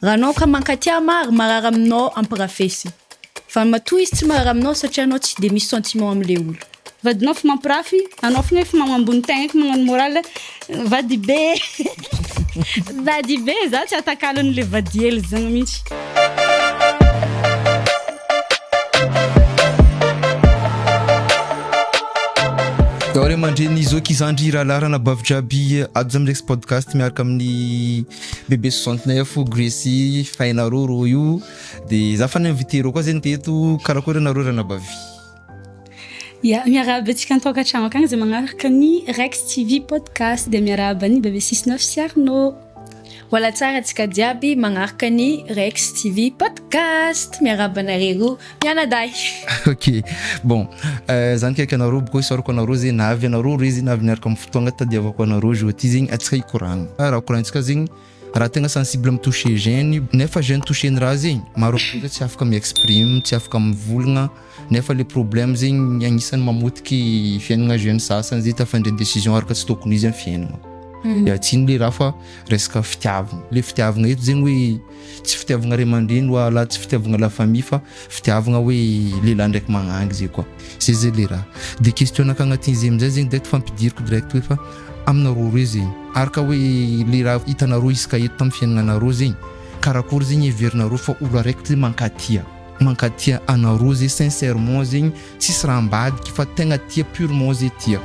Raha anao ka mankatia mary marary aminao ampirafesina. Fa matoa izy tsy marary aminao satria anao tsy de misy sentiment amle olo. Vadinao fa mampirafy, anao fogna efa magnambony tegna eky magnano moral, vady be vady be za tsy atakalon'le vady hely zagny mintsy. Ray aman-dreny zoky zandry rahalahy ranabavy jiaby ato za mirex podcast miaraka amin'ny Bebe 69 Gracie fainareo rô io de za fa ni-invité rô koa zegny teto karakory anareo ranabavy? Ya, miarahaba antsika an-tokantragno akagny zay magnaraka ny Rex TV podcast de miarahaba an'i Bebe 69 sy Arnaud. Mbola tsara antsika jiaby magnaraka ny Rex TV podcast miarahaba anareo mianadahy. Ok bon za nikaiky anareo bôka isaorako anareo zegny navy anareo roe zegny navy niaraka amin'ny fotoagna tadiavako anareo jour ty zegny antsika hikoragna raha koragnitsika zegny raha tegna sensible mi-toucher jeune nefa jeune toucher-n'ny raha zegny maro amizay tsy afaka mi-exprime tsy afaka mivolagna nefa le problème zegny agnisan'ny mamotiky fiaignana jeune sasany zay tafandray décision araka tsy tokony izy amin'ny fiaignana ya tsy ino le raha fa resaka fitiavagna le fitiavagna eto zegny hoe tsy fitiavagna ray aman-dreny wala tsy fitiavagna la famille fa fitiavagna hoe lehilahy ndraiky magnangy zay koa zay zay le raha de question anakahy agnatin'izay amizay zegny direct fampidiriko direct hoe fa aminareo roe zegny araka hoe le raha hitanareo isaka eto tamin'ny fiaignanareo zegny karakory zegny heverinareo fa olo araiky ty mankatia mankatia anareo zay sincèrement zegny tsisy raha ambadiky fa tegna tia purement zay tia.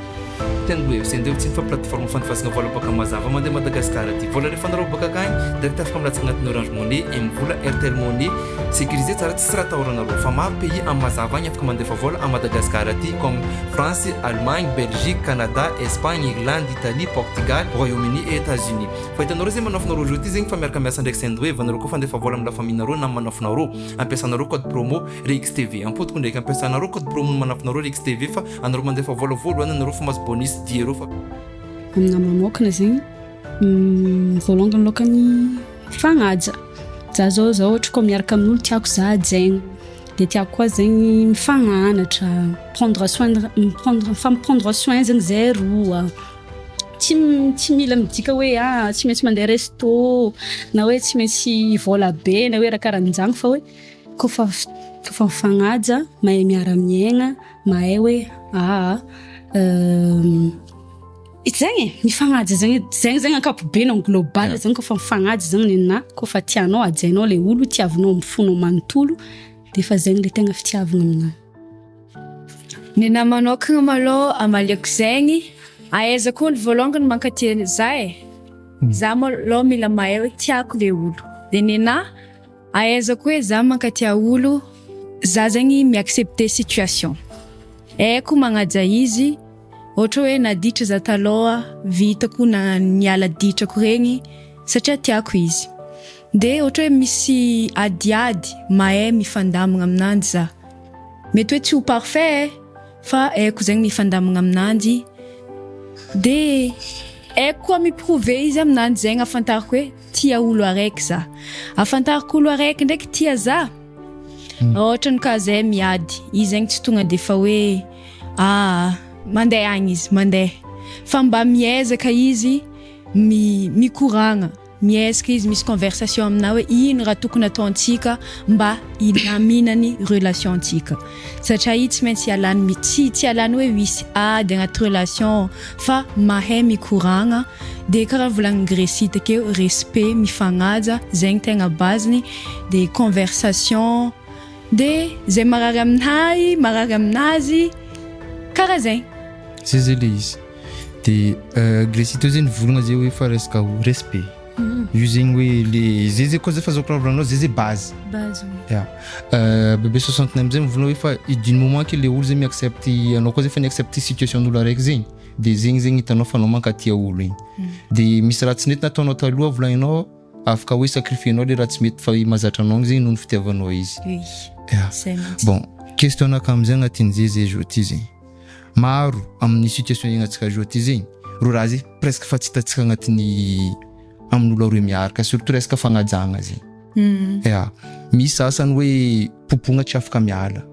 Tian'ny web sy andevo tsy fa plateforme fandefasana vola baka mazava mandeha Madagascar aty. Vola alefanareo baka akagny direct afaka milatsaka agnatin'ny Orange Money, M-vola, Airtel Money, sécurisé tsara tsisy raha atahoranareo fa maro pays am mazava agny afaka mandefa vola à Madagascar aty comme France, Allemagne, Belgique, Canada, Espagne, Irlande, Italie, Portugal, Royaume-Uni et Etats-Unis. Fa hitanareo zegny manafinareo jeu ty zegny fa miaraka miasa ndraiky Sendwave anareo koa fandefa vola am la famille nareo na manafinareo ampiasanareo code promo RXTV ampodiko ndraiky ampiasanareo code promo manafinareo RXTV fa anareo mandefa vola voalohany anareo fa mahazo bonus dix euros fa Aminahy manokana zegny voalongany alôkany mifagnaja, za zao za ohatra koa miaraka amin'olo tiako za hajaigna de tiako koa zegny mifagnanatra prendre soin prendre mifampi-prendre soin zegny zahay roa. Tsy tsy mila midika hoe ah tsy maintsy mandeha resto na hoe tsy maintsy vôla be na hoe raha karahan'izany fa hoe kaofa kaofa mifagnaja mahay miara-miaigna mahay hoe aa zegny e mifagnaja zegny zegny zegny ankapobeny en global zegny kaofa mifagnaja zegny ninahy kaofa tianao hajainao le olo tiavinao amin'ny fonao manontolo de efa zegny le tegna fitiavagna aminahy. Ny anahy manokagna malôha amaliako zegny, ahaizako olo voalongany mankatia za e, za malôha mila mahay hoe tiako le olo, de nenahy ahaizako hoe za mankatia olo, za zegny mi-accepter situation, haiko magnaja izy, ôhatra hoe naditra za talôha vitako na niala ditrako regny satria tiako izy, de ôhatra hoe misy adiady mahay mifandamigna aminanjy za. Mety hoe tsy ho parfait fa haiko zegny mifandamigna aminanjy de haiko koa mi-prouver izy aminanjy zegny ahafantarako hoe tia olo araiky za, ahafantarako olo araiky ndraiky tia za raha ohatra ny cas zay miady izy zegny tsy tonga de fa hoe ah mandeha agny izy mandeha fa mba miezaka izy mi- mikoragna. Miezaka izy misy conversation aminah hoe ino raha tokony ataontsika mba hilaminany relation ntsika satria i tsy maintsy ialany mi- tsy tsy ialany hoe hisy ady agnaty relation fa mahay mikoragna de karaha volagnin'i Gracie takeo respect mifagnaja zegny tegna base-ny de conversation de zay marary aminahy marary aminazy karaha zegny. Zay zay le izy. De Gracie teo zay nivolagna zay hoe fa resaka respect. Io zegny hoe le zay zay koa zay fahazoako raha volaninao zay zay base. Base oui. Ya. Bebe 69 amizay mivolagna hoe fa du moment que le olo zay mi-accepte anao koa zay fa ni-accepte situation-n'olo araiky zegny de zegny zegny hitanao fa anao mankatia olo igny. De misy raha tsy nety nataonao taloha volagninao afaka hoe sacrifier-nao le raha tsy mety fa mahazatra anao igny zegny noho ny fitiavanao izy. Oui. Ya. Zay mihitsy. Bon, question anakahy amizay agnatin'izay zay zao ty zegny. Maro amin'ny situation iainantsika jour ty zegny, reo raha zay presque fa tsy hitantsika agnatin'ny amin'olo aroe miaraka surtout resaka fagnajagna zegny. Ya, misy sasany hoe popogna tsy afaka miala,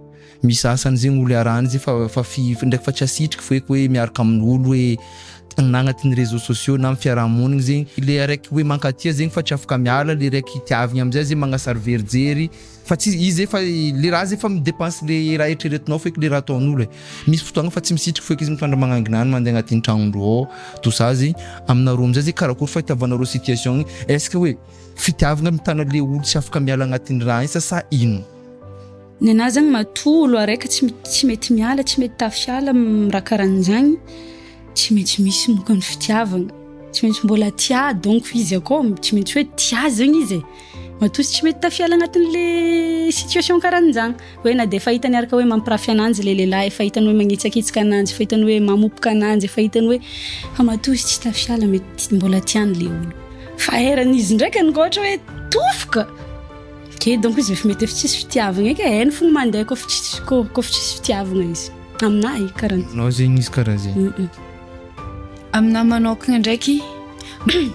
misy sasany zegny olo iarahany zegny fa fa fi ndraiky fa tsy asitriky feky hoe miaraka amin'olo hoe. Na agnatin'ny réseaux sociaux na amin'ny fiarahamonigny zegny le araiky hoe mankatia zegny fa tsy afaka miala, le raiky itiavigny amizay zegny magnasary verijery fa tsy izy efa le raha zay efa mi-depense le raha eritreretinao feky le raha ataon'olo e, misy fotoagna fa tsy misitriky feky izy mitondra magnangina any mandeha agnatin'ny tragnondreo ao tout ça zegny, aminareo amizay zegny karakôry fahitavanareo situation igny est ce que hoe fitiavagna mitana le olo tsy afaka miala agnatin'ny raha igny sa sa ino? Nenaha zagny matoa olo araiky tsy tsy mety miala tsy mety tafiala am raha karan'zagny tsy maintsy misy mokany fitiavagna tsy maintsy mbola tia donc izy akao tsy maintsy hoe tia zegny izy e matoa izy tsy mety tafiala agnatin'le situation karan'zagny hoe na de efa hitany ary ka hoe mampirafy ananjy le lehilahy efa hitany hoe magnitsakitsaka ananjy efa hitany hoe mamopoka ananjy efa hitany hoe fa matoa izy tsy tafiala mety mbola tiany le olo fa eran'izy ndraikany ka ohatra hoe tofoka Ok donc izy efa mety efa tsisy fitiavagna eky e, hainy fogna mandeha kôfa tsisy kôfa tsisy fitiavagna izy, aminahy karaha Aminao zegny izy karaha zegny. Aminahy manokagna ndraiky,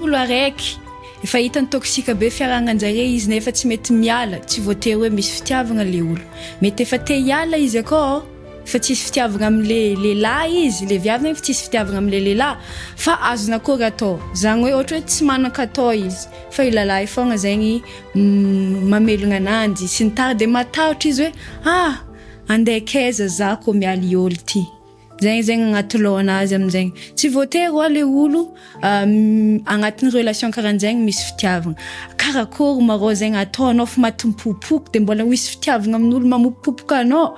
olo araiky efa hitany toxique be fiarahagnan-jare izy nefa tsy mety miala, tsy voatery hoe misy fitiavagna le olo, mety efa te hiala izy akao fa tsisy fitiavagna amle lehilahy izy, le viavy zegny efa tsisy fitiavagna amle lehilahy fa azony akory atao, zany hoe ohatra hoe tsy manan-katao izy fa io lalahy io fogna zegny mamelogna ananjy sy ny tariny de matahotra izy hoe ah andeha kaiza za ko miala i ôlo ty, zegny zegny agnaty lôhanazy aminjegny, tsy voatery hoa le olo agnatin'ny relation karahanjegny misy fitiavagna, karakôry ma rô zegny ataonao fa maty mipopoka de mbola misy fitiavagna amin'olo mamopopoka anao,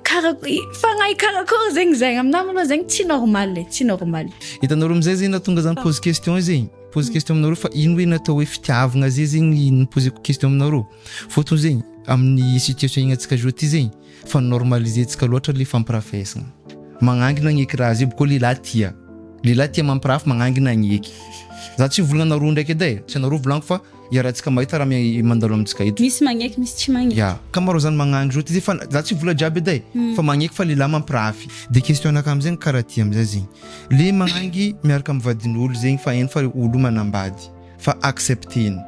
kara- fagnahy karakôry zegny zegny, aminahy malôha zegny tsy normal e, tsy normal. Hitanareo amizay zegny nahatonga za ni-pose question zegny. Pose question aminareo fa ino hoe natao hoe fitiavagna zay zegny no poseko question aminareo fôtony zegny amin'ny situation iainantsika jour ty zegny fa normaliser-tsika loatra le fampirafesagna magnangina agneky raha zay bôkô lehilahy tia lehilahy tia mampirafy magnangina agneky za tsy mivolagna anareo ndraiky edy e tsy anareo volagniko fa iarahantsika mahita raha mandalo amintsika eto Misy magneky misy tsy magneky. Ya, ka marô zany magnangy zao ty zay fa za tsy vola jiaby edy e fa magneky fa lehilahy mampirafy de question anakahy amizay karaha ty amizay zegny Le magnangy miaraka amin'ny vadin'olo zegny fa hainy fa olo manambady fa accepter-ny.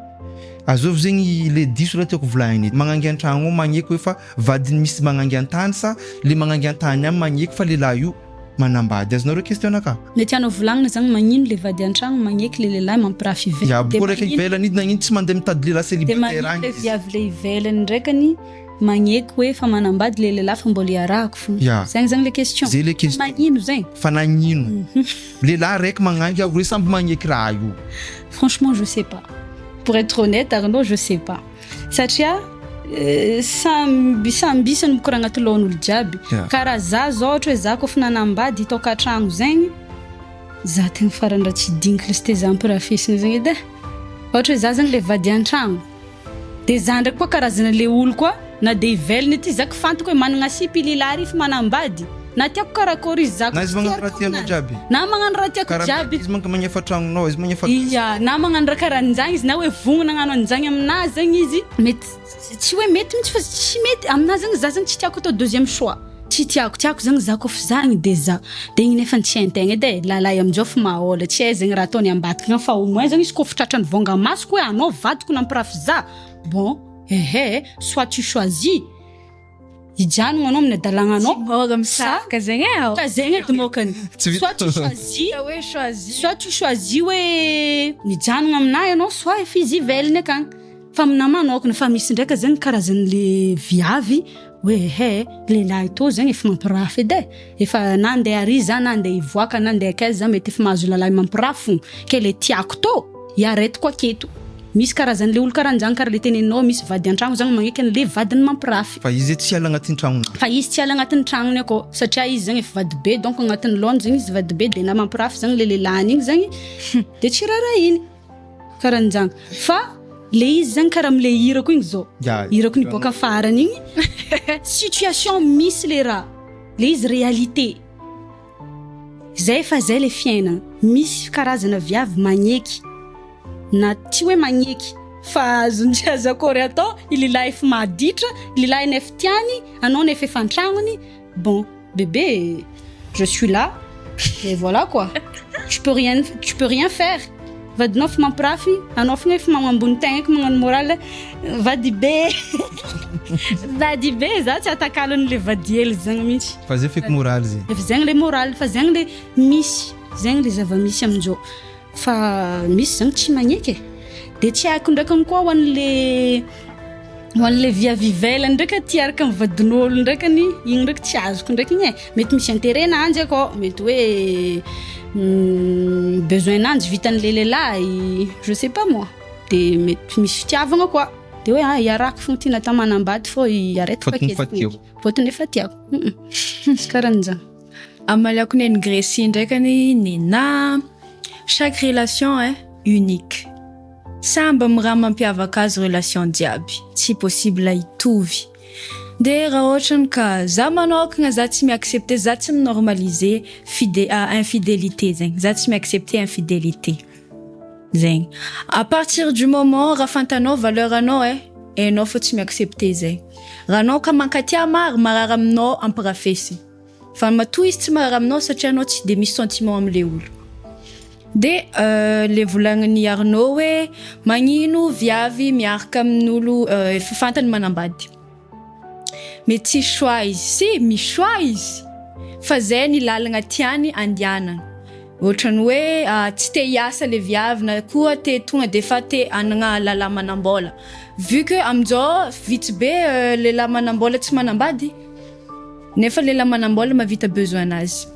Azovy zegny le diso raha tiako volagniny. Magnangy an-tragno ao magneky hoe fa vadiny misy magnangy an-tany sa le magnangy an-tany any magneky fa lehilahy io manambady. Azonareo question-nakahy? Le tianao volagnina zagny magnino le vady an-tragno magneky le lehilahy mampirafy ivelany Ya, de bôka raiky magnino ivelany iny nagnino tsy mandeha mitady lehilahy de célibataire magnino agny le izy. viavy le ivelany ndraikany magneky hoe fa manambady le lehilahy fa mbola iarahako fo. Ya. Zegny zagny le question. Zay le question. Magnino zegny? Fa nagnino? Lehilahy raiky magnangy aho roe samby magneky raha io. Franchement je sais pas. Pour être honnête Arnaud je sais pas. Satria samby samby isany mikoragna agnaty lohan'olo jiaby. Ya. Karaha za zao ohatra hoe za kaofa nanambady hitokantragno zegny, za tegna farany raha tsy digniko lesy te za ampirafesina zegny edy e. Ohatra hoe za zegny le vady an-tragno. De za ndraiky koa karazana le olo koa na de ivelany aty za kfantako hoe managna sipa i lilahy ry fa manambady na tiako karakôry izy za Na izy magnano raha tianao jiaby. na magnano raha tiako Karaha jiaby izy manko magnefa tragnonao, izy magnefa Ia, na magnano raha karahan'zagny izy na hoe vognona hagnano an'zagny aminahy zegny izy mety tsy hoe mety mihitsy fa tsy mety aminahy zegny za zegny tsy tiako atao deuxième choix. Tsy tiako, tiako zagny za kôfa zagny de za, de igny nefa tsy hain-tegna edy e, lalahy aminjao fa mahola tsy hay zegny raha ataony ambadika agny fa au moins zegny izy kôfa tratran'ny vônga masoko hoe anao vadiko nampirafy za, bon ehe soit tu choisis hijanogna anao amin'ny adalagnanao Tsy mora misaraka zegny e ao. Ka zegny edy môkany, Tsy vita. soit tu choisis Atao hoe choisir. soit tu choisis hoe mijanogna aminahy anao soit efa izy ivelany akagny, fa aminahy manôkana fa misy ndraika zegny karazan'le viavy Hoe ehe, lehilahy tô zegny efa mampirafy edy e, efa na andeha ary za na andeha hivoaka na andeha akaiza za mety efa mahazo lalahy mampirafy fogna, ke le tiako tô iaretiko aketo, misy karazan'le olo karanjany kara le teneninao misy vady antragno zagny magneky anle vadiny mampirafy. Fa izy tsy hiala agnatin'ny tragnony. Fa izy tsy hiala agnatin'ny tragnony akao satria izy zegny efa vady be donc agnatin'ny lohany zegny izy vady be de na mampirafy zegny le lelahiny igny zegny de tsy rarahiny. Karanjagny fa le izy zagny kara amle hirako igny zao hirako niboaka farany igny situation misy le raha le izy réalité zay fa zay le fiainana misy karazana viavy magneky na tsy hoe magneky fa azony tsy azo akory atao i lilahy efa maditra lilahy nefa tiany anao nefa efa an-tragnony Bon bébé je suis là et voilà quoi tu peux rien tu peux rien faire vadinao efa mampirafy anao fogna efa magnambony tegna eky magnano morale vady be vady be za tsy atakalon'le vady hely zegny mihitsy Fa zay feky moraly zay. Efa zegny le morale fa zegny le misy. Zegny le zava-misy amin'izao fa misy zany tsy magneky e, de tsy haiko ndraikany koa ho an'le ho an'le viavy ivelany ndraiky aty hiaraka amin'ny vadin'ôlo ndraikany igny ndraiky tsy azoko ndraiky igny e, mety misy interet n'anjy akao, mety hoe besoin-n'anjy vitan'le lehilahy, je sais pas moi, de mety misy fitiavagna koa, de hoe ah iarahako fogna ty na ta manambady fô iaretako Fôtony aketo fa fogna tiako. fôtony efa tiako, tsy karahan'zany. Amaliako nen'i Gracie ndraikany nenà, chaque relation est unique. Samby amin'ny raha mampiavaka azy relation jiaby, tsy possible hitovy. De raha ohatrany ka za manokagna za tsy mi-accepter, za tsy mi-normaliser fide- infidélité zegny, za tsy mi-accepter infidélité zegny. À partir du moment raha fantanao valeur anao e, hainao fô tsy mi-accepter zegny. Raha anao ka mankatia maro, marary aminao ampirafesiny. Fa matoa izy tsy marary aminao satria anao tsy de misy sentiment am'le olo. De le volagnin'i Arnaud hoe magnino viavy miaraka amin'olo efa fantany manambady. Mety tsisy choix izy, si misy choix izy fa zay ny lalagna tiany andianana. Ohatrany hoe tsy te hiasa le viavy na koa te tonga de fa te hanagna lalahy manam-bôla. Vu que amin'izao vitsy be lehilahy manam-bôla tsy manambady nefa lehilahy manam-bôla mahavita besoin-nazy.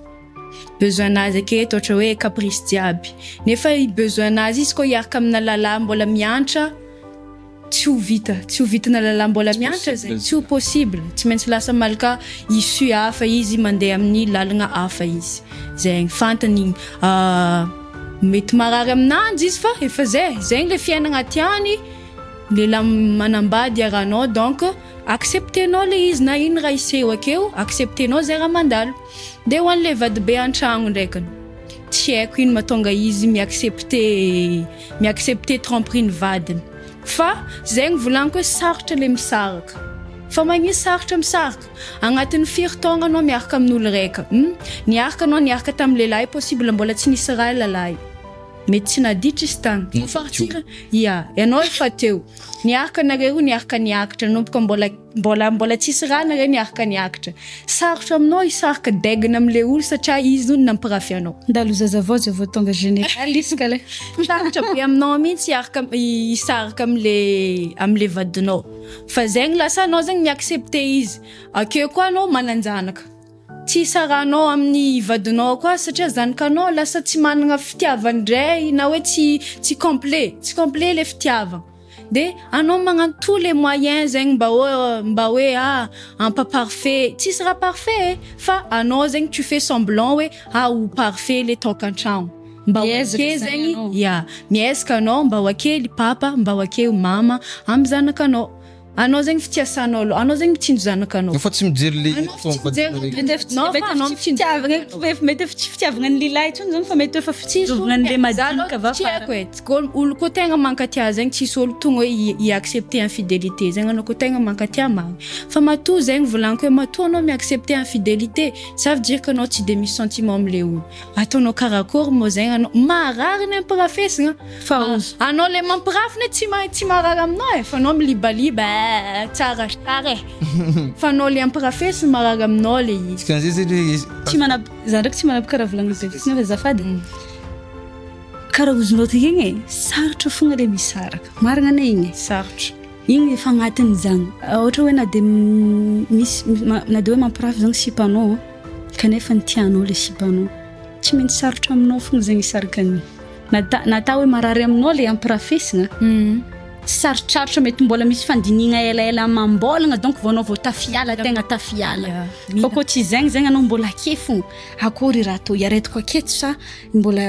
Besoin-nazy aketo ohatra hoe caprice jiaby nefa i besoin-nazy izy koa hiaraka amina lalahy mbola miantra tsy ho vita, tsy ho vitana lalahy mbola miantra zegny, tsy ho possible, tsy maintsy lasa malaka issue hafa izy mandeha amin'ny lalagna hafa izy, zegny fantany igny mety marary aminanjy izy fa efa zay, zegny le fiainagna tiany, lehilahy manambady iarahanao donc acceptenao le izy na ino raha hiseho akeo, acceptenao zay raha mandalo, de ho an'le vadibe an-tragno ndraikiny tsy haiko ino mahatonga izy mi-accepter mi-accepter tromperie ny vadiny fa zegny volaniko hoe sarotra le misaraka fa magnino sarotra misaraka agnatin'ny firy taogna anao miaraka amin'olo raika niaraka anao niaraka tamin'ny lehilahy possible mbola tsy nisy raha lalahy mety tsy naditra izy tagny Efa teo. Ya, ianao efa teo niaraka nareo niaraka niakatra nanomboka mbola mbola mbola tsisy raha nareo niaraka niakatra sarotra aminao hisaraka degna am'le olo satria izy no nampirafy anao. Ndalo zazavao zay vao tonga général izy ka le. Sarotra be aminao mihitsy hiaraka hisaraka am'le am'le vadinao fa zegny lasa anao zegny mi-accepter izy akeo koa anao manan-janaka tsy hisarahanao amin'ny vadinao koa satria zanakanao lasa tsy manana fitiavan-dray na hoe tsy tsy complet, tsy complet le fitiavana de anao magnano tous les moyens zegny mba hoe mba hoe ah hampa-parfait tsisy raha parfait e fa anao zegny tu fais semblant hoe ah ho parfait le tokantragno mba ho Miezaka ake zany zegny anao. ya miezaka anao mba ho ake ly papa mba ho ake mama amy zanakanao anao zegny fitiasanao aloha anao zegny mitsinjo zanakanao Fa tsy mijery le Anao tsy mijery Mety efa tsy Non, mety fa efa anao tsy mitsinjo fitiavagna mety efa tsy fitiavagna ny lehilahy intsony zany fa mety efa fitsinjovagna an'le madinika va tsy haiko e Ko- olo koa tegna mankatia zegny tsisy olo tonga hoe hi-accepter infidélité zegny anao koa tegna mankatia marina fa matoa zegny volaniko hoe matoa anao mi-accepter infidélité ça veut dire que anao tsy de misy sentiment am'le olo ataonao karakory moa zegny anao marary ny ampirafesina fa anao le mampirafina tsy tsy marary aminao e fa anao milibaliba eh, tsara tsara e fa anao le ampirafesina marary aminao le izy Dikan'izay zay le tsy manap za ndraiky tsy manapy karaha volagny be fotsiny fa azafady karaha ozonao ty igny e sarotra fogna le misaraka marina ane igny e sarotra igny efa agnatin'izany ohatra hoe na de misy na de hoe mampirafy zany sipanao kanefa ny tianao le sipanao tsy maintsy sarotra aminao fogna zegny isaraka an'igny na ta na ta hoe marary aminao le ampirafesina sarotsarotra mety mbola misy fandinihana elaela amam-bolagna donc vao anao vao tafiala tegna tafiala fa koa tsy zegny zegny anao mbola ake fogna akory raha atao iaretiko aketo sa mbola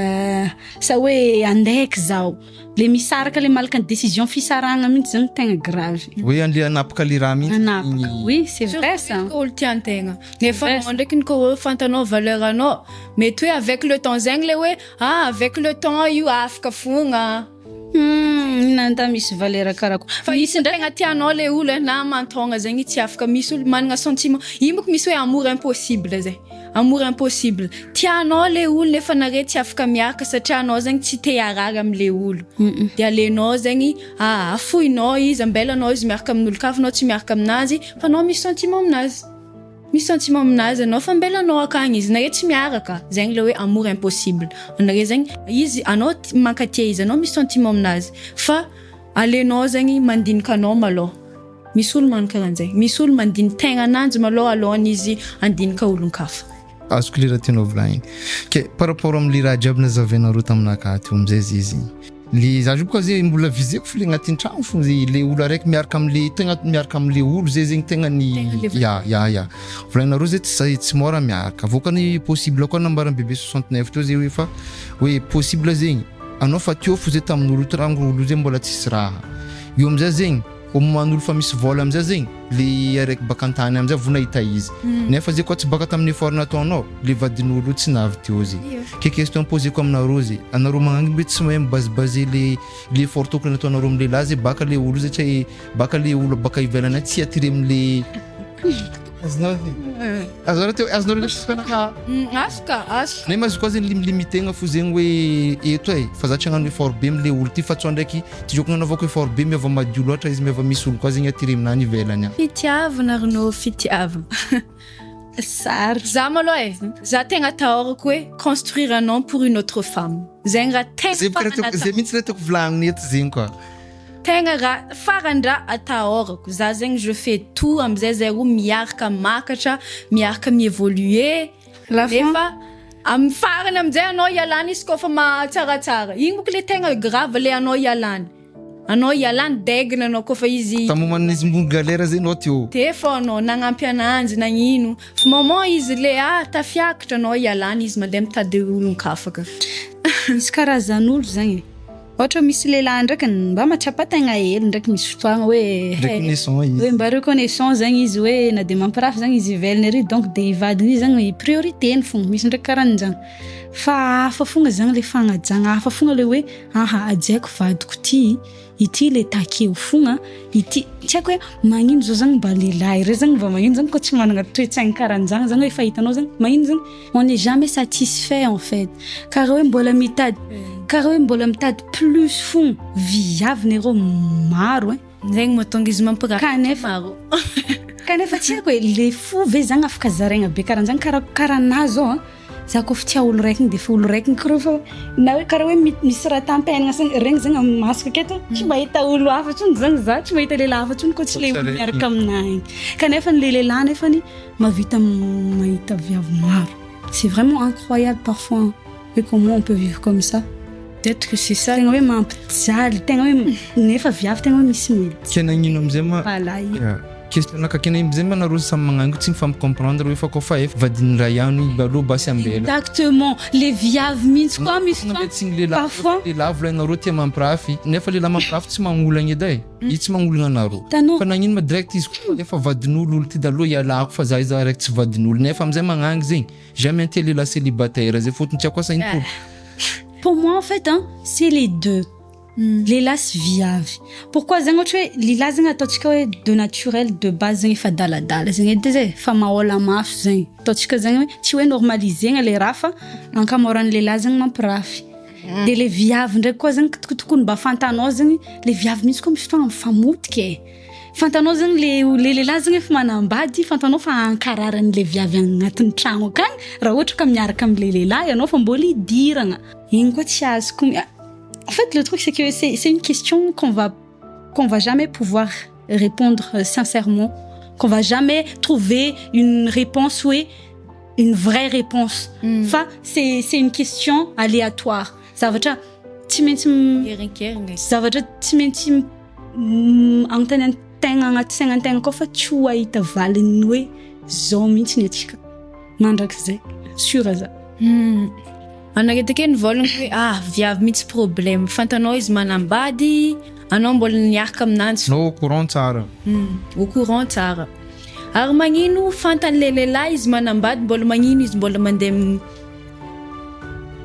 sa hoe andaiky zaho le misaraka le malaka ny décision fisarahana mihitsy zany tegna grave hoe andeha hanapaka le raha mihitsy anapaka oui c'est vrai ça olo tian-tegna nefa anao ndraiky ny koa hoe fantanao valeur anao mety hoe avec le temps zegny le hoe ah avec le temps io afaka fogna nanta misy valeur karaha fa misy tegna tianao le olo e na aman-taogna zegny tsy afaka misy olo manana sentiment io manko misy hoe amour impossible zay amour impossible tianao le olo nefa nare tsy afaka miaraka satria anao zegny tsy te harary am'le olo de alenao zegny ah afoinao izy ambelanao izy miaraka amin'olo kafa anao tsy miaraka aminazy fa anao misy sentiment aminazy. Misy sentiment aminazy anao fa mbela anao akagny izy nare tsy miaraka zegny le hoe amour impossible anare zegny izy anao mankatia izy anao misy sentiment aminazy fa alenao zegny mandinika anao malôha misy olo magnano karanjegny misy olo mandiny tegna ananjy malôha alohan'izy izy andinika olon-kafa. Azoko le raha tianao volagniny. Ke par rapport amle raha jiaby nazavainareo taminakahy teo amizay ze izy. Le za zio boka ze mbola viseko fo le agnatin'ny tragno fo ze le olo araiky miaraka amle tegna miaraka amle olo zay zegny tegna ny ya ya ya. Volagninareo zay tsy tsy môra miaraka. Vokany possible koa nambaran'i bebe 69 teo zay hoe fa hoe possible zegny anao fa teo fo zay tamin'olo tragno olo zay mbola tsisy raha. Io amizay zegny au moment n'olo fa misy vôla amizay zegny le araiky baka antany amizay vo nahita izy nefa zay koa tsy baka tamin'ny effort nataonao le vadin'olo io tsy navy teo zay ke question poseko aminareo zay anareo magnagny mbe tsy mahay mi-base-baser le le effort tokony nataonareo amin'ny lehilahy zay baka le olo zay tsy baka le olo baka ivelany any tsy attiré amle azonao azonareo teo azonareo le fifanaraha Azoko azoko. Nefa izy koa zegny limilimitena fo zegny hoe eto e fa za tsy hagnano effort be amle olo ty fa tsao ndraiky tiako nanaovako effort be miova madio loatra izy miova misy olo koa zegny attiré aminah ivelany any. Fitiavana ry nô fitiavana. Sarotra. Za malôha e, za tegna atahorako hoe construire un homme pour une autre femme. Zegny raha tegna Zay boka raha tiako zay mihitsy raha tiako volagnina eto zegny koa. Tegna raha farany raha atahorako, za zegny je fais tout amizay zay roa miaraka makatra, miaraka mi-evoluer, nefa amin'ny farany amizay anao ialany izy koa fa mahatsaratsara, igny bôka le tegna grave le anao ialany, anao ialany degna anao koa fa izy. Tamin'ny moment izy mbony galère zay anao teo. Teo fô anao nagnampy ananjy nagnino, fa moment izy le ah tafiakatra anao ialany izy mandeha mitady olon-kafa ka. Misy karazan'olo zegny e. Ohatra misy lehilahy ndraiky mba mahatsapa tegna hely ndraiky misy fotoagna hoe Reconnaissant izy. hoe mba reconnaissant zegny izy hoe na de mampirafy zegny izy ivelany ary donc de i vadiny io zegny priorité-ny fogna, misy ndraiky karahan'zany. Fa hafa fogna zany le fagnajagna, hafa fogna le hoe aha hajaiko vadiko ty, ity le takeo fogna, ity tsy haiko hoe magnino zao zany mba lehilahy reo zany mba magnino zany koa tsy managna toe-tsaigny karahan'zany zany hoe efa hitanao zany magnino zany On n'est jamais satisfait en fait. Karaha hoe mbola mitady karaha hoe mbola mitady plus fogna. Viavy nereo maro hein. Zegny mahatonga izy mampirafy Kanefa maro. kanefa tsy haiko e, le fo ve zany afaka zaraigna be karahan'zany karaha karaha anah zao an, za koa fa tia olo raiky igny de efa olo raiky igny karaha fa na hoe karaha hoe misy raha tampenagna sa- regny zegny amin'ny masoko aketo tsy mahita olo hafa tsony zany za, tsy mahita lehilahy hafa tsony koa tsy le olo miaraka aminah igny. Kanefa ny le lehilahy nefany Mahavita mahita viavy maro. C'est vraiment incroyable parfois hoe comment on peut vivre comme ça. Peut-être que c'est ça. Tegna hoe mampijaly, tegna hoe nefa viavy tegna hoe misy mijaly. Ke nagnino amizay ma Mampalahelo. Question naka ke nagnino amizay ma nareo samy magnango tsy mifampi-comprendre hoe fa koa fa efa vadin'ny ray ihany aloha basy ambela. Exactement, le viavy mihitsy koa misy fotoagna parfois. Lehilahy volaninareo tia mampirafy nefa lehilahy mampirafy tsy magnolagna edy e. Izy tsy magnolona anareo. Hitanao. Fa nagnino ma direct izy koa efa vadin'olo olo ty da aleo ialako fa za iza raiky tsy vadin'olo nefa amizay magnangy zegny jamais antia lehilahy célibataire zay fôtony tsy haiko asa ino pour. Pour moi en fait hein, c'est les deux. Lehilahy sy viavy. Pourquoi zegny ohatra hoe lehilahy zegny ataontsika hoe de naturel de base zegny efa adaladala zegny edy zay, efa mahola maso zegny. Ataontsika zegny hoe tsy hoe normalisena le raha fa ankamoran'ny lehilahy zegny mampirafy. De le viavy ndraiky koa zegny tokony mba fantanao zegny le viavy mihitsy koa misy fotoagna mifamotika e. Fantanao zegny le le lehilahy zegny efa manambady fantanao fa ankararan'le viavy agnatin'ny tragno akagny raha ohatra ka miaraka am'le lehilahy ianao fa mbôla idiragna. Igny koa tsy azoko en fait le truc c'est que c'est c'est une question qu'on va qu'on va jamais pouvoir répondre sincèrement, qu'on va jamais trouver une réponse hoe une vraie réponse fa c'est c'est une question aléatoire zavatra tsy maintsy Herinkerina izy. zavatra tsy maintsy anontanian-tegna agnaty saignan-tegna koa fa tsy ho ahita valiny hoe zao mihitsy ny antsika mandrakizay sûr za. Anareo take nivolagna hoe ah viavy mihitsy problème fantanao izy manambady anao mbola niaraka aminanjy Anao au courant tsara. Au courant tsara. Ary magnino fantany le lehilahy izy manambady mbola magnino izy mbola mandeha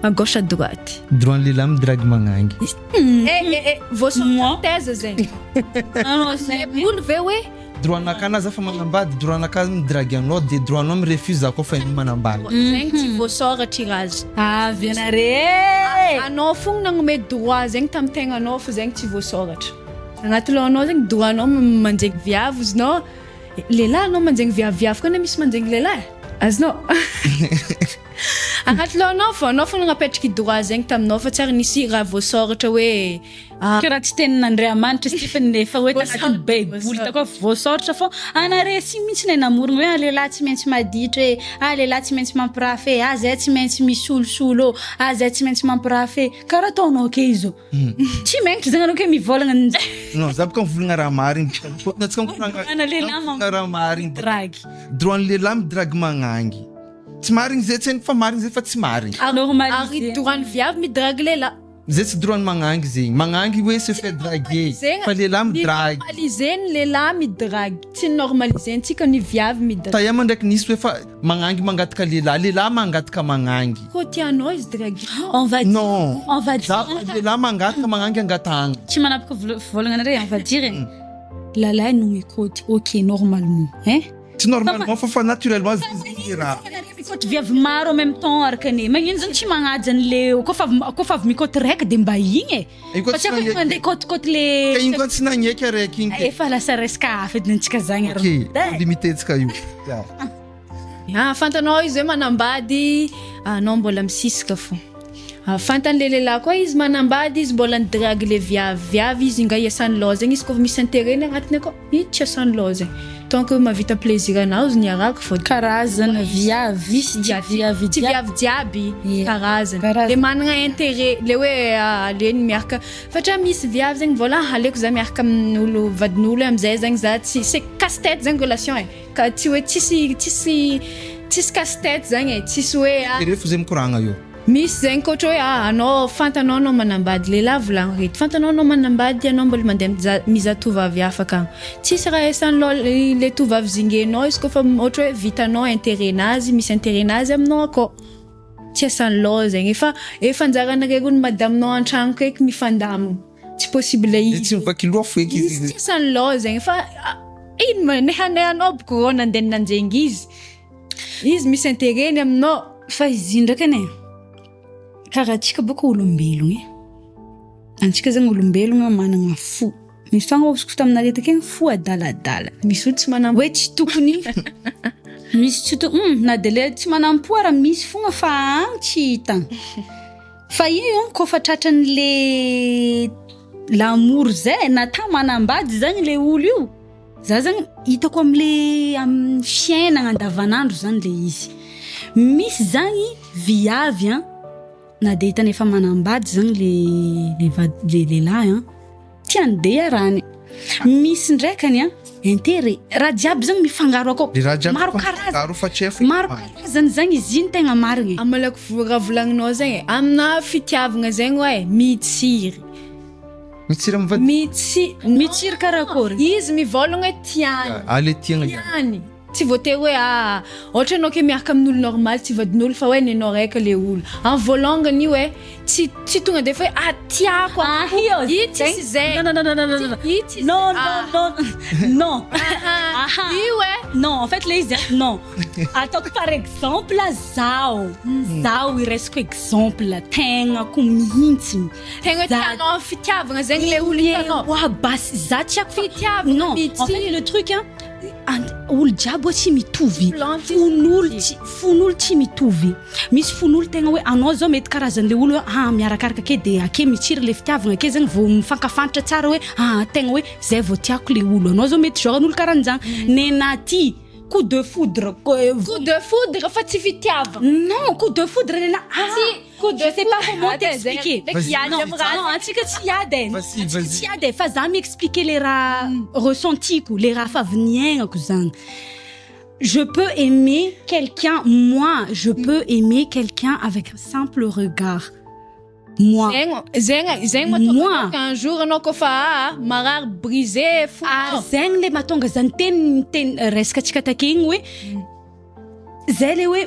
à gauche à droite. Droit ny lehilahy midrague magnangy. Eh eh eh voasoratra taiza zegny. Baiboly ve hoe. Droit naka na za fa manambady droit naka midrague anao de droit nao mi-refuse za koa fa manambady. Zegny tsy voasoratra i raha zay. Avy anare e! Anao fogna nagnome droit zegny tamin'ny tegnanao fa zegny tsy voasoratra. Agnaty lohanao zegny droit nao manjeky viavy ozinao. Lehilahy anao manjegny viavy viavy koa anie misy manjegny lehilahy e! Azonao? Agnaty lohanao fô, anao fô nagnapetraky droit zegny taminao fa tsy ary nisy raha voasôratra hoe Karaha tsy tenin'Andriamanitra izy ity fa nefa hoe tanatin'ny baiboly tao koa voasôratra fô anare tsy mihitsy le namorogna hoe ah lehilahy tsy maintsy maditra e, ah lehilahy tsy maintsy mampirafy e, ah zay tsy maintsy misolosolo ô, ah zay tsy maintsy mampirafy e, karaha ataonao ake izy zao. Tsy magnitra zegny anao ke mivôlagna an'izay. Non, za boka mivolagna raha marigny. Fôtony antsika mikoragna Droit-na lehilahy mikoragna raha marigny boka. Dragy. Droit-n'ny lehilahy midragy magnangy. Tsy marigny zay tsy haiko fa marigny zay fa tsy marigny. Ary Normalisé. droit-n'ny viavy midragy lehilahy. Zay tsy droit-ny magnangy zegny. Magnangy hoe se faire draguer. Fa lehilahy midragy. Normalisé ny lehilahy midragy. Tsy normalisé-ntsika ny viavy midragy. Taia ma ndraiky nisy hoe fa magnangy mangataka lehilahy. Lehilahy mangataka magnangy. Koa tianao izy draguer-nao. On va dire, Non. on va dire. Za lehilahy mangataka magnangy angatahagna. Tsy manapaka volagna anare, on va dire e. Lalahy no mikoty, ok normalement hein. Tsy normalement fa fa naturellement zegny raha. Mikoty viavy maro en même temps araka ny magnino zany tsy magnaja an'le koa fa avy koa fa avy mikoty raiky de mba igny e. Igny koa Fa tsy tsy haiko nagneky. mandeha kôtikôty le Ka igny koa tsy nagneky araiky igny ke. Efa lasa resaka hafa edy antsika zagny Ok, limité-tsika io. Ya. Ah, fantanao izy hoe manambady, anao mbola misisika fô. Ah, fantany le lehilahy koa izy manambady izy mbola nidrague le viavy, viavy izy nga iasany lôha zegny izy kôfa misy intérêt-ny agnatiny akao, ih tsy iasany lôha zegny. Tant que mahavita plaisir anahy izy niarahako vao Karazana viavy tsy viavy Tsy jiaby. viavy jiaby, Ie. karazany. Karazany. Le managna intérêt, le hoe aleny miaraka, satria misy viavy zegny vôla aleoko za miaraka amin'olo vadin'olo amizay zegny za tsy, c'est casse tête zegny relation e. Ka tsy hoe tsisy tsisy tsisy casse tête zagny e, tsisy hoe ah. Jereo fo zay mikoragna io. Misy zegny ka ohatra hoe ah anao fantanao anao manambady lehilahy volagno reto, fantanao anao manambady anao mbola mandeha miza mizaha tovovavy hafa akagny, tsisy raha esan'lô le tovovavy zingenao izy kôfa ohatra hoe vitanao interet nazy misy interet nazy aminao akao, tsy asan'lô zegny efa efa anjaranareo ny madaminao antragno kaiky mifandamigny. Tsy possible izy. Tsy mivaky loha fo eky izy. Tsy asan'ny loha zegny fa ino ma nehanehanao boko rô nandeha nanjengy izy. Izy misy intérêt-ny aminao. Fa izy io ndraiky anie, karaha antsika bôka olombelogno e, antsika zegny olombelogno managna fo, misy fotoagna ôsiko taminareo takeo fo adaladala, Misy olo tsy manam hoe tsy tokony misy tsy to- na de le tsy manam-po ara misy fogna fa agny tsy hita. Fa io an kôfa tratran'le l'amour zay na ta manambady zany le olo io, za zany hitako amle amin'ny fiainagna andavanandro zany le izy, misy zany viavy an na de hitany efa manambady zany le le vady le lehilahy an Tiany be iarahany. Misy ndraikany an, intérêt. Raha jiaby zany mifangaro akao. Le raha jiaby Maro karazany. mifangaro fa tsy hay fo Maro karazany zany izy iny tegna marigny e. Amalako raha volagninao zegny e, aminà fitiavagna zegny oe mitsiry. Mitsiry amin'ny vady. Mitsi- Mitsiry karakôry? Izy mivôlagna hoe tiany. Ah le tiagna ihany. Tiany. Tsy voatery hoe ah ohatra anao ke miaraka amin'olo normal tsy vadin'olo fa hoe nenao raika le olo. Amin'ny voalongany io eh tsy tsy tonga de efa hoe ah tiako Ah io io tsisy zay. Non non non non non non. Io tsisy Non ah. non non non. Aha. Io eh. Non en fait le izy non. Ataoko par exemple zaho zaho iraisiko exemple tegnako mihintsiny. Tegna hoe tianao amin'ny fitiavagna zegny le olo hitanao. Ewa basy za tiako fa Fitiavagna non en mitsiry. fait le truc hein Olo jiaby oa tsy mitovy, fon'olo tsy fon'olo tsy mitovy, misy fon'olo tegna hoe anao zao mety karazan'le olo hoe ah miarakaraka ake de ake mitsiry le fitiavagna ake zegny vao mifankafantatra tsara hoe ah tegna hoe zay vao tiako le olo, anao zao mety genre n'olo karan'zany, nenah ty coup de foudre Coup de foudre fa tsy fitiavagna. Non coup de foudre nenah ah. Coup de Je sais pas comment foudre. t'expliquer. Ndraiky hiady Non, amin'ny raha non, antsika tsy hiady e. Vas-y, Antsika vas-y. tsy hiady e, fa za mi-expliquer le raha ressentiko, le raha fa avy niaignako zany. Je peux aimer quelqu'un, moi, je peux aimer quelqu'un avec un simple regard. Moi. Zegny zegny zegny mahatonga Moi. anao ka un jour anao koa fa ah, marary brisé fo. Ary zegny le mahatonga zany teny teny resaka antsika take igny hoe Zay le hoe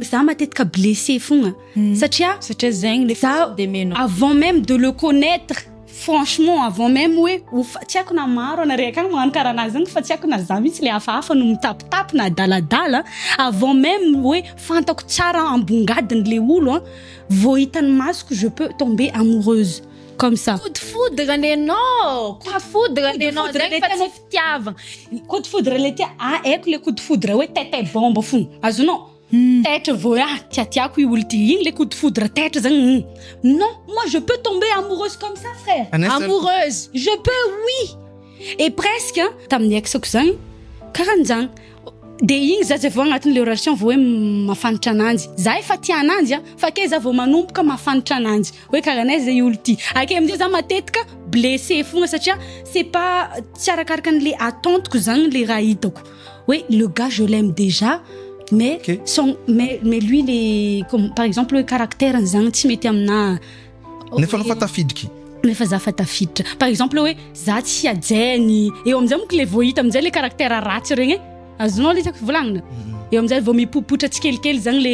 za matetika blessé fogna satria Satria zegny le za façon d'aimer-nao. avant même de le connaître franchement avant même hoe ho fa- tsy haiko na maro anare akagny magnano karaha anazy zegny fa tsy haiko na za mihitsy le hafahafa no mitapitapy na adaladala avant même hoe fantako tsara ambongadiny le olo an vao hitan'ny masoko je peux tomber amoureuse. Comme ça. Coup de foudre nenao, coup de foudre nenao zegny fa tsy fitiavagna. Coup de foudre le tia, ah haiko le coup de foudre hoe taitay bomba fogna, azonao? Taitra vao hoe ah tiatiako i olo ty, igny le coup de foudre taitra zagny. Non, moi je peux tomber amoureuse comme ça, frère. Amoureuse. Je peux, oui. Et presque tamin'ny ex-ko zagny karahan'zany. De igny za zay vao agnatin'le relation vao hoe mahafanatra ananjy. Za efa tia ananjy a, fa ake za vao manomboka mahafanatra ananjy hoe karaha anay zay olo ty. Ake amizay za matetika blessé fogna satria c'est pas tsy arakaraka an'le attente-ko zany le raha hitako. Hoe le gars, je l'aime déjà, mais son mais lui, les comme par exemple hoe caractère zany tsy mety aminahy. Nefa anao fa tafidriky. Nefa za fa tafiditra. Par exemple hoe za tsy hajainy. Eo amizay monko le vao hita amizay le caractère ratsy regny e. Azonao le tiako volagnina? Eo amizay vao mipopotra tsikelikely zany le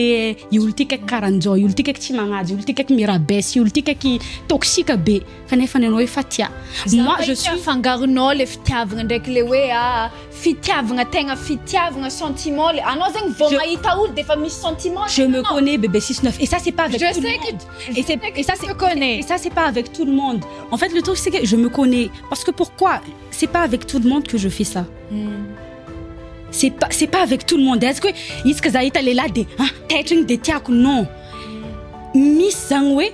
i olo ty kaiky karahan'zao, i olo ty kaiky tsy magnaja, i olo ty kaiky mirabaisse, i olo ty kaiky toxique be. Kanefa ny anao efa tia. Moi, je suis Fangaronao le fitiavagna ndraiky le hoe ah fitiavagna, tegna fitiavagna, sentiment le anao zegny vao mahita olo de efa misy sentiment. Je me connais, bébé 6-9, et ça, c'est pas avec Je tout le sais que monde. Et c'est et ça je te connais. Et ça, c'est pas avec tout le monde. En fait, le truc, c'est que je me connais parce que pourquoi c'est pas avec tout le monde que je fais ça. C'est pas avec tout le monde. Est-ce que isaka za hita lehilahy de ah taitra igny de tiako? Non. Misy zany hoe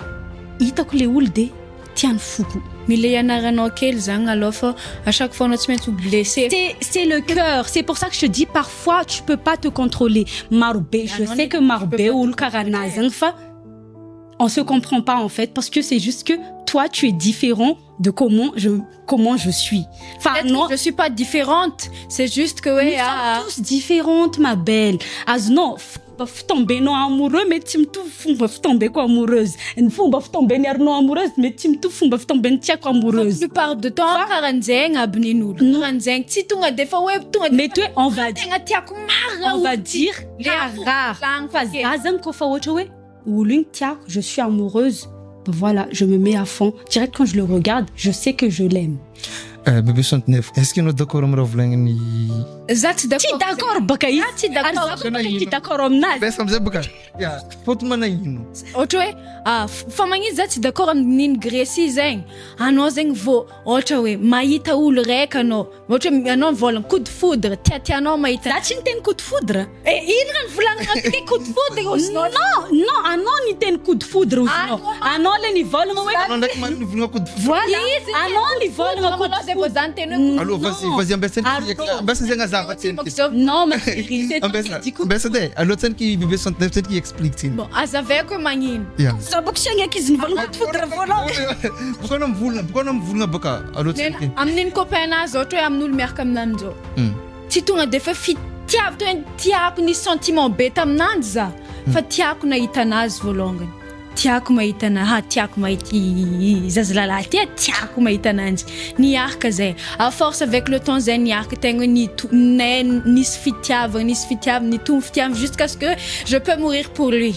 hitako le olo de tiany foko. Mila ianaranao kely zany aloha fa à chaque fois anao tsy maintsy ho blessé. C'est le cœur. C'est pour ça que je te dis, parfois tu peux pas te contrôler. Marobe, je Ah non, sais que tu peux marobe pas te olo karaha anazy zany fa on se comprend pas en fait, parce que c'est juste que toi, tu es différent de comment je suis. Enfin Peut-être non, que je suis pas différente, c'est juste que ouais nous ah, sommes tous différentes, ma belle. Azonao fomba fitombenao amoureux mety tsy mitovy fomba fitombeko amoureuse. Ny fomba fitombeny arinao amoureuse mety tsy mitovy fomba fitombeny tiako amoureuse. Plupart de temps karahan'zegny aby nin'olo. Karahan'zegny tsy tonga de fa hoe tonga de Mety hoe on va tegna tiako marina. On va dire Le rare. Lagny Fa za zany kofa ohatra hoe olo igny tiako, je suis amoureuse. Voilà, je me mets à fond. Direct quand je le regarde, je sais que je l'aime. Bébé 69, est-ce que anao d'accord amy raha volagniny? Za tsy Tsy d'accord. D'accord baka izy. Za tsy d'accord. Ary za baka tsy d'accord aminazy. Besa amizay baka ya fôtony managnino? Ohatra hoe ah, fa magnino za tsy d'accord amin'niny Grécie zegny? Anao zegny vao ohatra hoe mahita olo raika anao, ohatra hoe anao mivolagna coup de foudre, tiatianao mahita. Za tsy niteny coup de foudre. Eh, ino raha nivolagna ty coup de foudre ozinao? Non, anao niteny coup de foudre ozinao. Anao le nivolagna hoe Anao ndraiky man nivolagna coup de Voilà. Izy Anao nivolagna coup Anao de zay vao foudre. za niteny hoe Aloha, vas-y, vas-y, ambesa. Arnaud. Ambesa zegny azava tseny. Non, ma chérie, c'est toi qui Ambesa dis coup de ambesa de aloha tseniky bébé 69 tseniky explique tseny. Bon, azavaiko hoe magnino. Ya. Za boko tsy agneky izy nivolagna coup de foudre voalohany. Boko anao mivolagna, boko anao mivolagna baka aloha tseniky. Amin'iny copain nazy, ohatra hoe amin'olo miaraka aminany zao, tsy tonga de fa fitiavy to hoe tiako, nisy sentiment be taminanjy za, fa tiako nahita anazy voalongany, tiako mahita ana ha tiako mahita zazalalahy ty a, tiako mahita ananjy niaraka zay. À force, avec le temps zay niaraka tegna hoe nay nisy fitiavana, nisy fitiavana, nitombo fitiavana jusqu'à ce que je peux mourir pour lui.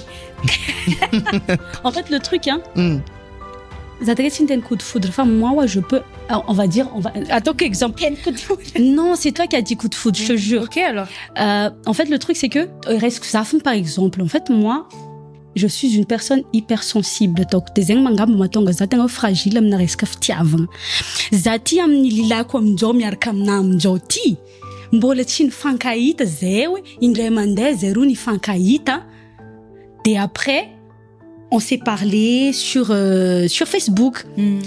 En fait, le truc, hein, za tegna tsy niteny coup de foudre, fa moi, ouais, je peux, on va dire, on va attends, exemple. Coup de foudre. Non, c'est toi qui as dit coup de foudre, je te jure. Ok alors. En fait, le truc, c'est que reste ça par exemple. En fait, moi, je suis une personne hypersensible. Donc, de zegny mangamba mahatonga za tegna hoe fragile amina resaka fitiavagna. Za ty amin'ny lilako aminjao miaraka amina aminjao ty, mbola tsy nifankahita zay hoe indray mandeha zay roa nifankahita. De après, on s'est parlé sur Facebook. Même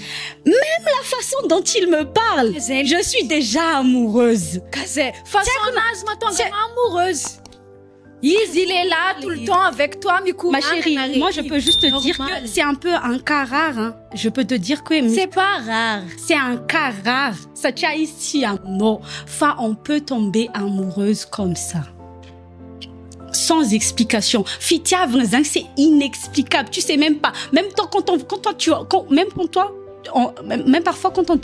la façon dont il me parle, Zay- je suis déjà amoureuse. Ka zay façon nazy mahatonga anao amoureuse. Izy, il est là tout le temps avec toi, Ma chérie, moi, je peux juste te dire que c'est un peu un cas rare. Hein. Je peux te dire que C'est pas rare. C'est un cas rare. Satria ici aminao fa on peut tomber amoureuse comme ça. Sans explication. Fitiavana zany, c'est inexplicable. Tu sais même pas. Même toi, quand, on, quand toi, tu, quand, même quand toi, on- même même parfois quand on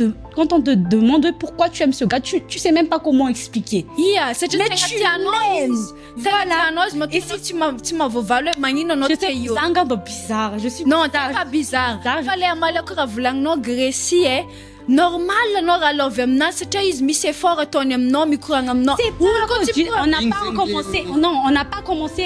te demande pourquoi tu aimes ce gars, tu sais même pas comment expliquer. Ia, satria Mais tegna tu tianao l'aimes. izy. Tegna tianao izy mahatonga tsy mahavoavaly hoe magnino anao Je te sais, io. za angamba bizarre. Je suis Non, bizarre. t'es pas bizarre. Bizarre. Fa le amalako raha volagninao Grécie e. Normal anao raha love aminazy satria izy misy effort ataony aminao mikoragna aminao. C'est pas Olo koa tsy on n'a Igny pas zegny commencé le- non on n'a pas commencé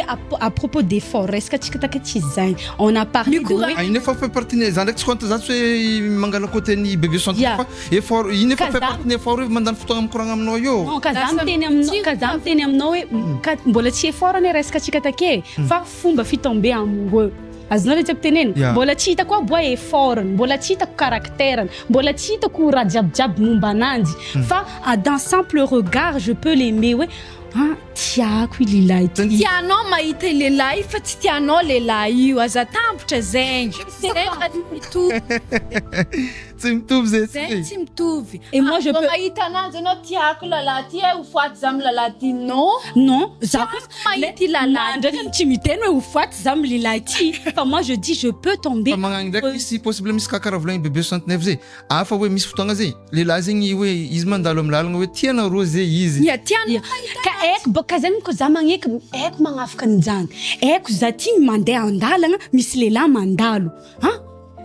à propos d'effort resaka tsika taka tsy zany on a parlé de Mikora- hoe Ah, iny efa fait partie ny za ndraiky tsy compte za tsy hoe mangala côté ny bébé santé Yeah. fa effort iny efa Ka fait za- partie ny effort hoe mandany fotoagna mikoragna aminao io. Non, ka za Lasa miteny aminao ka za miteny aminao hoe ka mbola tsy effort anie resaka tsika take fa fomba fitomber amoureux azonao le tiako tenena Yeah. mbola tsy hitako aby hoe effort mbola tsy hitako caractère mbola tsy hitako raha jiabijiaby momba ananjy fa ah, d'un simple regard je peux l'aimer hoe ah tiako i lehilahy ty Tianao mahita lehilahy fa tsy tianao lehilahy io aza tampotra zegny. Zegny raha tsy mitovy. Tsy mitovy zay Zegny tsy. tsy mitovy. Et moi, je Vao peux- mahita ananjy anao tiako lalahy ty e ho faty za amy lalahy ty non. non za koa Mahita i lalahy ndraiky tsy miteny hoe ho faty za amy lehilahy ty fa moi je dis je peux tomber Fa magnagny ndraiky misy possible misy cas karaha volagniny bébé 69 zay. Hafa hoe misy fotoagna zay lehilahy zegny hoe izy mandalo amy lalagna hoe tianareo zay izy. Ya tianao Ya. Ka haiko bôka zegny ko za magneky haiko magnafaka an'izany haiko za ty mandeha an-dalagna misy lehilahy mandalo ah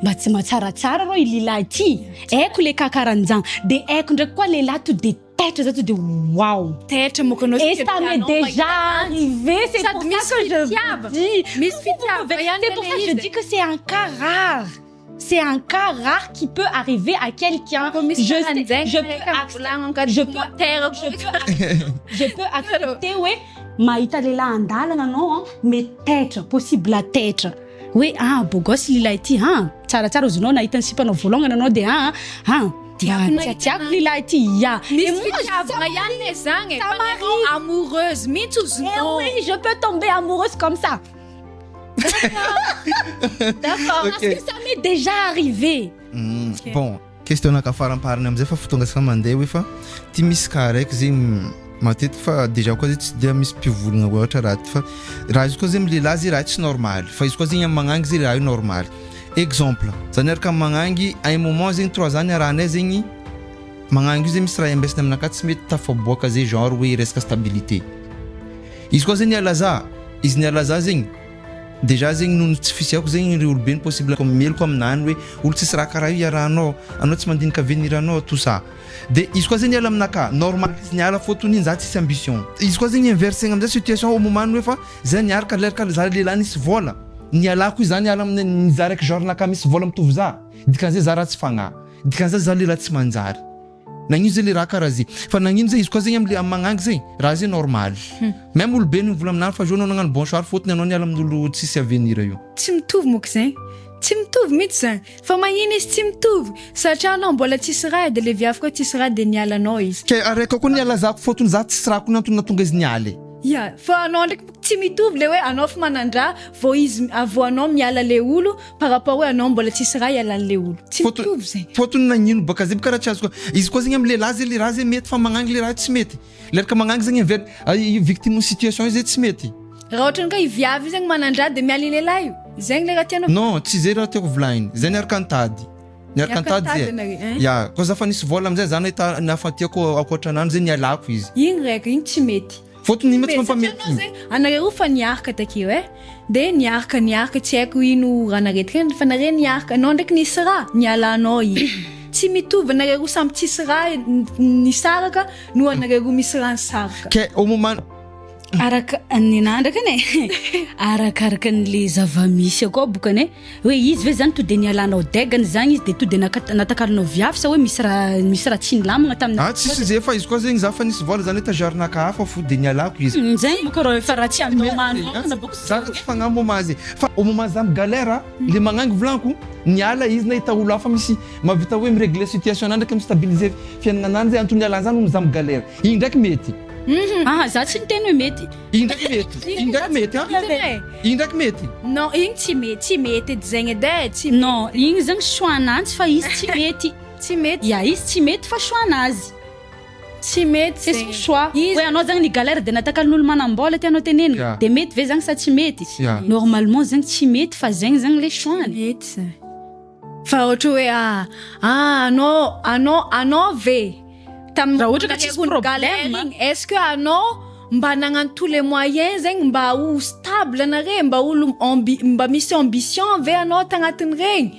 mba tsy mahatsaratsara rô i lehilahy ty haiko le cas karahan'izany de haiko ndraiky koa lehilahy to de taitra za to de wow taitra moko anao et ça m'est déjà arrivé c'est Sady pour misy ça que je fitiava. vous dis Misy fitiava ihany c'est pour ça que je le izy. dis que c'est un cas rare c'est un cas rare qui peut arriver à quelqu'un Koa misy je sais, karahan'zegny je peux volagnana je peux terako je peux accepter hoe mahita lehilahy an-dalana anao an mais taitra possible taitra hoe ah beau gosse lehilahy ty ah tsaratsara ozonao nahita ny sipanao voalongany anao de ah ah dia tiako lehilahy ty ya misy Et moi, fitiavana ihany le zagny e ça fa m'arrive. amoureuse mihitsy Eh ozonao oui, je peux tomber amoureuse comme ça. D'accord. Parce que ça m'est déjà arrivé. Bon, question naka faramparany amizay fa fotoagna sa mandeha hoe fa ty misy cas raiky zegny matetiky fa déjà koa zay tsy dia misy mpivolagna ohatra raha ty fa raha izy koa zegny amy lehilahy zay raha tsy normal fa izy koa zegny amy magnangy zay raha io normal. Exemple, za niaraka amy magnangy à un moment zegny 3 ans niarahanay zegny magnangy io zegny misy raha iambesiny aminakahy tsy mety tafaboaka zay genre hoe resaka stabilité. Izy koa zegny niala za, izy niala za zegny déjà zegny noho ny tsy fisiako zegny ry olobe ny possible meloko aminany hoe olo tsisy raha karaha io iarahanao anao tsy mandinika avenir anao tout ça de izy koa zegny niala aminakahy normal izy niala fôtony iny za tsisy ambition izy koa zegny inversegna amizay situation au moment hoe fa zay niaraka leraka za lehilahy nisy vola nialako izy za niala amin'ny za raiky genre nakahy misy vola mitovy za dikan'izay za ratsy fagnahy dikan'izay za lehilahy tsy manjary nagnino zay le raha karaha zay fa nagnino zay izy koa zegny amle amy magnangy zegny raha zay normal même olobe ny vola aminany fa zo anao nagnano bon choix fôtony anao niala amin'olo tsisy avenir io. Tsy mitovy moko zegny tsy mitovy mihitsy zany fa magnino izy tsy mitovy satria anao mbola tsisy raha de le viavy koa tsisy raha de nialanao izy. Ke araiky koa niala zako fôtony za tsisy raha koa ny antony nahatonga izy nialy. Ya fa anao ndraiky tsy mitovy le hoe anao fa manan-draha vao izy vao anao miala le olo par rapport hoe anao mbola tsisy raha ialan'le olo tsy mitovy zegny. Fôtony nagnino baka zay karaha tsy azoko izy koa zegny amy lehilahy zay le raha zay mety fa magnangy le raha tsy mety leraka magnangy zegny inver victime situation io zay tsy mety. Raha ohatra ka i viavy io zegny manan-draha de miala i lehilahy io zegny le raha tianao. Non tsy zay raha tiako volagniny zay niaraka nitady niaraka nitady zay nare, hein? ya koa za fa nisy vola amizay za nahita nafatiako ankoatra anany zay nialako izy. Igny raiky igny tsy mety. Fôtony iny ma tsy Mety, satria mampamety anao zegny anareo fa niaraka takeo e de niaraka niaraka tsy haiko ino raha naretika fa nare niaraka anao ndraiky nisy raha nialanao izy tsy mitovy anareo roa samby tsisy raha nisaraka no anareo roa misy raha nisaraka. Ke au moment Araka ny anahy ndraiky ane arakaraka an'le zava-misy akao bokany e hoe izy ve zany to de nialanao degany zany izy de to de natakalinao viavy sa hoe misy raha misy raha tsy nilamina tamin'ny Ah tsisy zay fa izy koa zegny za fa nisy vola zany étagère-naka hafa fo de nialako izy. Zegny bôka rô efa raha tsy anao manokana bôka Za tsy fagnahy moment zay fa au moment za migalère le magnangy volaniko niala izy nahita olo hafa misy mahavita hoe mirégler situation anany ndraiky mistabiliser fiaignana anany zay antony nialany zany za migalère igny ndraiky mety. Ah za tsy niteny hoe mety. Igny ndraiky mety igny ndraiky mety ah igny ndraiky mety. Non igny tsy mety tsy mety edy zegny edy e tsy Non igny zegny choix-nanjy fa izy tsy mety. Tsy mety. Ya izy tsy mety fa choix-nazy. Tsy mety C'est son zegny. choix. Izy Hoe anao zagny nigalère de natakalin'olo manam-bola tianao tenenina. Ya. De mety ve zagny sa tsy mety? Ya. Normalement zegny tsy mety fa zegny zegny le choix-ny. Mety zany. Fa ohatra hoe ah ah anao anao anao ve tamin'ny Raha ohatra ka tsisy nareo galère problème. igny, est-ce que anao mba nagnano tous les moyens zegny mba ho stable anare mba olo ambi mba misy ambition ve anao tagnatin'iregny?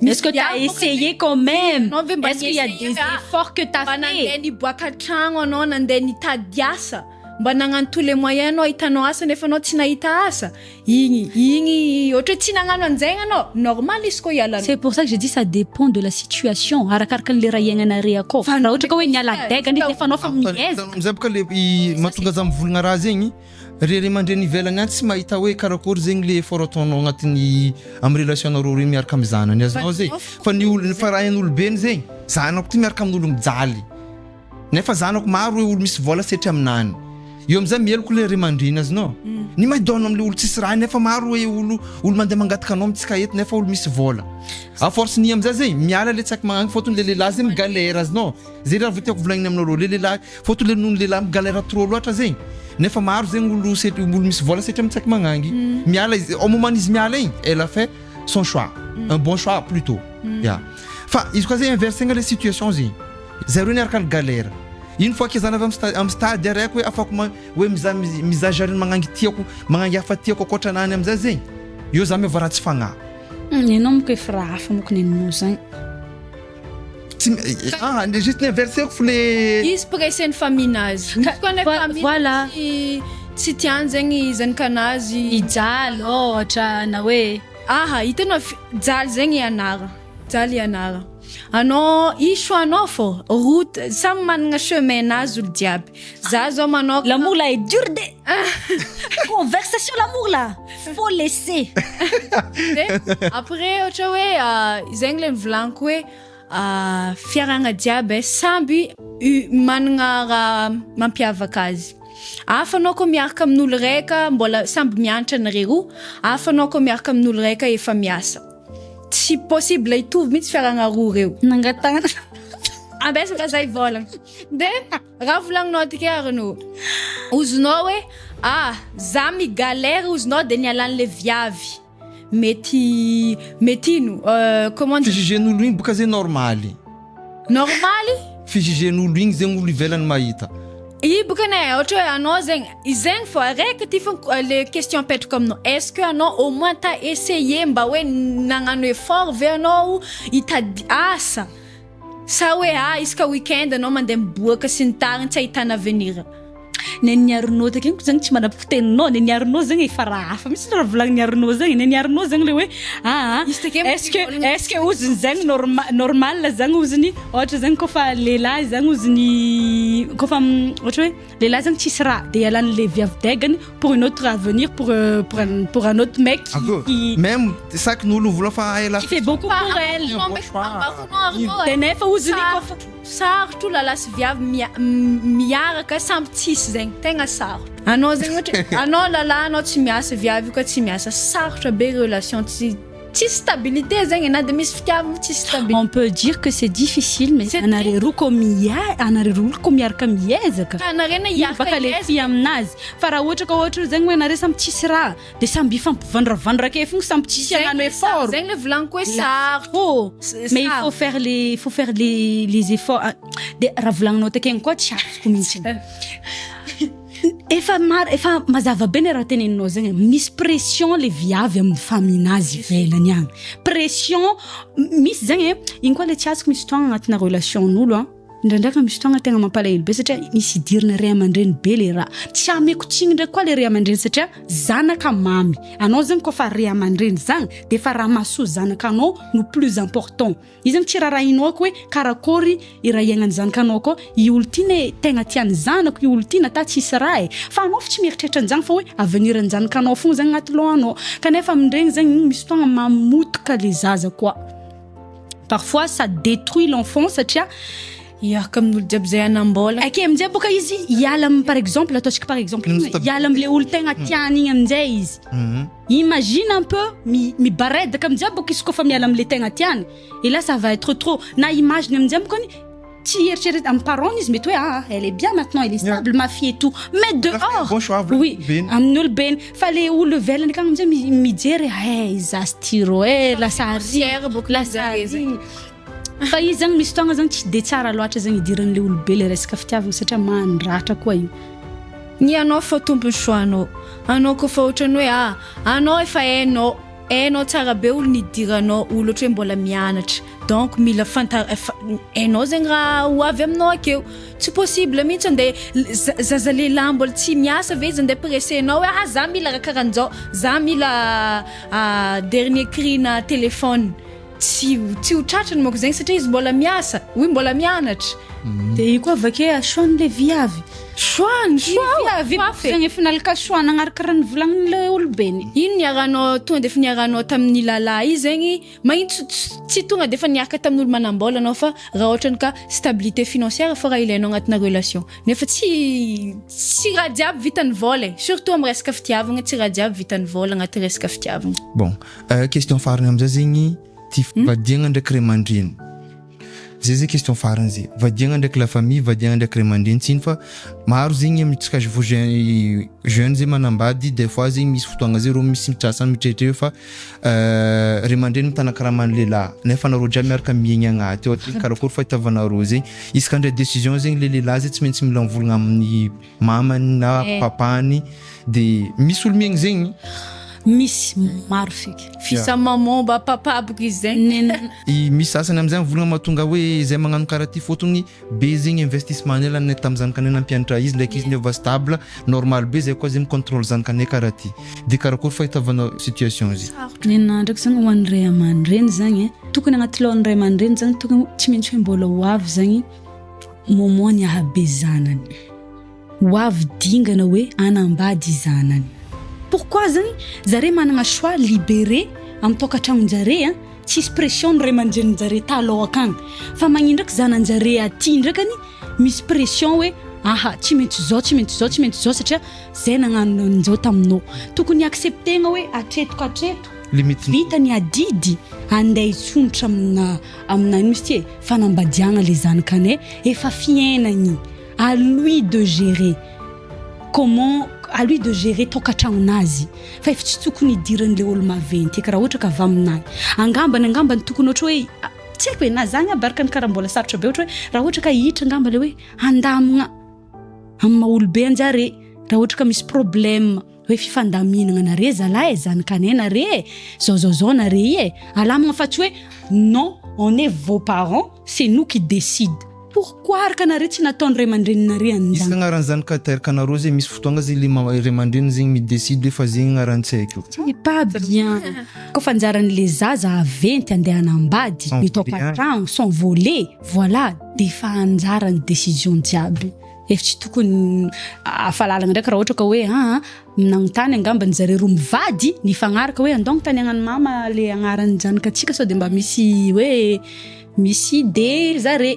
Est-ce que tu as essayé quand même? Est-ce qu'il y a des efforts que tu as Mba fait? nandeha niboaka tragno anao, nandeha nitady asa, mba nagnano tous les moyens anao ahitanao asa nefa anao tsy nahita asa. Igny igny ohatra hoe tsy nagnano an'izegny anao, normal izy koa hialanao. C'est pour ça que j'ai dit ça dépend de la situation. Arakaraka an'le raha iaignanare akao. Fa Raha ohatra ka hoe niala degany izy nefa anao fa miezaka. Amizay boka le mahatonga za mivolagna raha zegny, re ray aman-dreny ivelany any tsy mahita hoe karakory zegny le effort ataonao agnatin'ny amy relation nareo roe miaraka amy zanany azonao zegny. Fa ny olo fa raha hain'olobeny zegny, zanako ty miaraka amin'olo mijaly. Nefa zanako maro hoe olo misy vola setry aminany. Eo amizay miheloko le ray aman-dreny azonao. Ny maidona amle olo tsisy raha nefa maro hoe olo olo mandeha mangataka anao amintsika eto nefa olo misy vola. À force ny amizay zegny miala le tsy haiko magnano fôtony le lehilahy zegny migalère azonao. Zay raha tiako volagnina aminareo le lehilahy fôtony le noho ny lehilahy migalère trop loatra zegny nefa maro zegny olo setry olo misy vola setry amin'ny tsy haiko magnangy. Miala izy au moment izy miala igny elle a fait son choix, un bon choix plutôt. Ya. Fa izy koa zegny inversegna le situation zegny. Zareo niaraka nigalère. Une fois que zany avy amy stade araiky hoe afako ma hoe mizaha mizaha jardin magnangy tiako magnangy hafa tiako ankoatranany amizay zegny eo za miova ratsy fagnahy. Ny anao moko efa raha hafa moko ny anao zany. Tsy ah juste ny inverseko fo le Izy pressen'ny famille-nazy. Misy koa nefa famille Voilà. tsy tsy tiany zegny zanakanazy. Hijaly ohatra na hoe Aha, hitanao jaly zegny ianara. Jaly ianara. Anao i choix-nao fô route samy managna chemin-nazy olo jiaby. Za zao manokana L'amour là est dur de conversation l'amour là faut laisser. De après ohatra hoe zegny le nivolaniko hoe fiarahagna jiaby e samby managna raha mampiavaka azy. Hafa anao koa miaraka amin'olo raika mbola samby mianatra anareo, hafa anao koa miaraka amin'olo raika efa miasa. Tsy possible hitovy mihitsy fiarahagna roa reo. Nangatahana. Ambesaka za hivolagna. De raha volagninao ty ke Arnaud, ozonao hoe ah za migalère ozonao de nialan'le viavy. Mety mety ino comment dire? Fijugen'olo igny boka zegny normaly. Normaly? Fijugen'olo igny zegny olo ivelany mahita. I boka ne ohatra hoe anao zegny izegny fô araiky ty fô le question apetrako aminao est-ce que anao au moins t'as essayé mba hoe nagnano effort ve anao hitady asa sa hoe ah isaka week-end anao mandeha miboaka sy ny tariny tsy ahitana avenir. Nen'ny Arnaud takeny ko zany tsy manam-piteninao, nen'ny Arnaud zegny efa raha hafa mihitsy raha volagnin'i Arnaud zegny, nen'ny Arnaud zegny le hoe aa Izy take est-ce que est-ce que oziny zegny norma- normal zagny oziny ohatra zegny kaofa lehilahy zagny oziny kaofa ohatra hoe lehilahy zagny tsisy raha de ialan'le viavy degany pour une autre avenir pour pour un pour un autre mec qui Ako, qui même saky n'olo vola fa ela qui fait beaucoup pour elle de nefa oziny kaofa Sarotro lalahy sy viavy miaraka samby tsisy zegny tegna sarotro. Anao zegny ohatra anao lalahy anao tsy miasa viavy io koa tsy miasa sarotra be relation tsy tsisy stabilité zegny na de misy fitiavagna tsisy stabilité. On peut dire que c'est difficile mais anareo roa koa mia- anareo roa koa miaraka miezaka. Ka anareo na Ino hiaraka baka le hiezaka. fia aminazy fa raha ohatra ka ohatra zegny hoe anareo samby tsisy raha de samby hifampivandravandra ake fogna samby tsisy hagnano effort. Zegny le volaniko hoe sarotro. Trop. Mais il faut faire les il faut faire les les efforts de raha volagninao takegny koa tsy azoko mihitsy. Efa maro efa mazava be ny raha teneninao zegny e. Misy pression le viavy amin'ny famille-nazy ivelany agny. Pression misy zegny e, igny koa le tsy azoko misy fotoagna agnatina relation-n'olo an, Indraindraiky misy fotoagna tegna mampalahelo be satria misy idirana ray aman-dreny be le raha. Tsy ameko tsiny ndraiky koa le ray aman-dreny satria zanaka mamy. Anao zegny kaofa ray aman-dreny zagny de efa raha mahasoa zanakanao no plus important. Izy zegny tsy rarahinao ko hoe karakôry i raha iaignan'ny zanakanao akao, i olo ty ne tegna tian'ny zanako, i olo ty nata tsisy raha e. Fa anao fa tsy mieritreritra an'zany fa hoe avenir an'ny zanakanao fogna zagny agnaty lohanao. Kanefa amindregny zegny misy fotoagna mamotika le zaza koa. Parfois ça détruit l'enfant satria Hiaraka amin'olo jiaby zay hanam-bola. Ake aminjay boka izy hiala am par exemple ataontsika par exemple hiala amle olo tegna tiany igny aminjay izy. Imagine un peu mi mibaredaka aminjay boka izy koa fa miala amle tegna tiany et là ça va être trop na image-ny aminjay bokany tsy hieritreretina amin'ny parents izy mety hoe ah elle est bien maintenant elle est stable ma fille et tout mais dehors Bon choix, oui beny. amin'ny olobeny fa le olo ivelany akagny aminjay mijery hey za sy ty rô eh lasa ary Fier boka lasa zare ary zegny. fa izy zagny misy fotoagna zagny tsy de tsara loatra zagny idiran'le olobe le resaka fitiavana satria mandratra koa io. Ny anao fa tompony choix-nao. Anao koa fa ohatran'ny hoe ah anao efa hainao. Hainao tsara be olo nidiranao olo ohatra hoe mbola mianatra donc mila fanta- hainao zegny raha ho avy aminao akeo, tsy possible mihitsy andeha zaza lehilahy mbola tsy miasa ve izy andeha pressenao hoe ah za mila raha karahan'zao, za mila dernier cri-na téléphone, tsy tsy ho tratrany manko zegny satria izy mbola miasa, hoy mbola mianatra. De io koa avake choix-n'le viavy. Choix-ny, choix Viavy choix fe. zegny efa nalaka choix nagnaraka raha nivolagnin'le olobeny. Ino niarahanao tonga de efa niarahanao tamin'ny lalahy io zegny magnino tsy tsy tonga de efa niaraka tamin'olo manam-bola anao fa raha ohatrany ka stabilité financière fô raha ilainao agnatina relation nefa tsy tsy raha jiaby vitan'ny vôla e surtout amy resaka fitiavagna tsy raha jiaby vitan'ny vôla agnaty resaka fitiavagna. Bon, question farany amizay zegny ty vadiagna ndraiky ray aman-dreny. Zay zay question farany zay. Vadiagna ndraiky la famille, vadiagna ndraiky ray aman-dreny tsy ino fa maro zegny amintsika vao jeune jeune zay manambady des fois zegny misy fotoagna zay reo misy mitrasa mitrehitrehy fa ray aman-dreny mitana karaman'ny lehilahy nefa anareo jiaby miaraka miaigna agnaty ao karakôry fahitavanareo zegny isaka handray décision zegny le lehilahy zay tsy maintsy mila mivolagna amin'ny mamany na papany de misy olo miaigny zegny. Misy maro feky. Fils à maman mba papa boko izy zegny. Nen- I misy sasany amizay mivolagna mahatonga hoe zay magnano karaha ty fôtony be zegny investissement nay laninay tamin'ny zanakanay nampianatra izy ndraiky izy niova stable normal be zay koa zay mi-contrôle zanakanay karaha ty de karakôry fahitavanao situation zay. Nena ndraiky zany ho an'ny ray aman-dreny zagny e, tokony agnaty lohan'ny ray aman-dreny zany tokony tsy maintsy hoe mbola ho avy zagny moment ny ahabe zanany. Ho avy dingana hoe hanambady zanany. Pourquoi zany zare managna choix libéré am tokantragnonjare a, tsisy pression ny ray aman-dreninjare talôha akagny fa magnino ndraiky zananjare aty ndrakany misy pression hoe aha tsy maintsy zao tsy maintsy zao tsy maintsy zao satria zay nagnano an'izao taminao. Tokony accepter-gna hoe hatreto ka hatreto Limite. vita ny adidy andeha hitsonitra amina amina ino izy ty e fanambadiagna le zanakanay efa fiainagny. À lui de gérer comment à lui de gérer tokantragnonazy fa efa tsy tokony hidiran'le olo maventy eky raha ohatra ka avy aminahy angambany angambany tokony ohatra hoe tsy haiko e na zany aby araka ny karaha mbola sarotra be ohatra hoe raha ohatra ka hihitra angamba le hoe handamigna amin'ny maha olobe anjare raha ohatra ka misy problème hoe fifandaminagna nare zalahy e zanakanay nare e zao zao zao nare i e alamigna fa tsy hoe non on est vos parents c'est nous qui décide pourquoi araka nare tsy nataony ray aman-dreninare Isaka an'izany agnaran'ny zanaka teraka anareo zegny misy fotoagna zegny le ray aman-dreny zegny midécide hoe fa zegny agnaran'ny tsy haiko. C'est pas bien koa fa anjaran'le zaza aventy andeha hanambady Sans mitokantragno sans voler voilà de efa anjarany décision jiaby efa tsy tokony afalalana ndraiky raha ohatra ka hoe aa nagnontany angambany zareo roa mivady nifagnaraka hoe andao agnontany agnany mama le agnaran'ny zanaka atsika sao de mba misy hoe misy idée zare.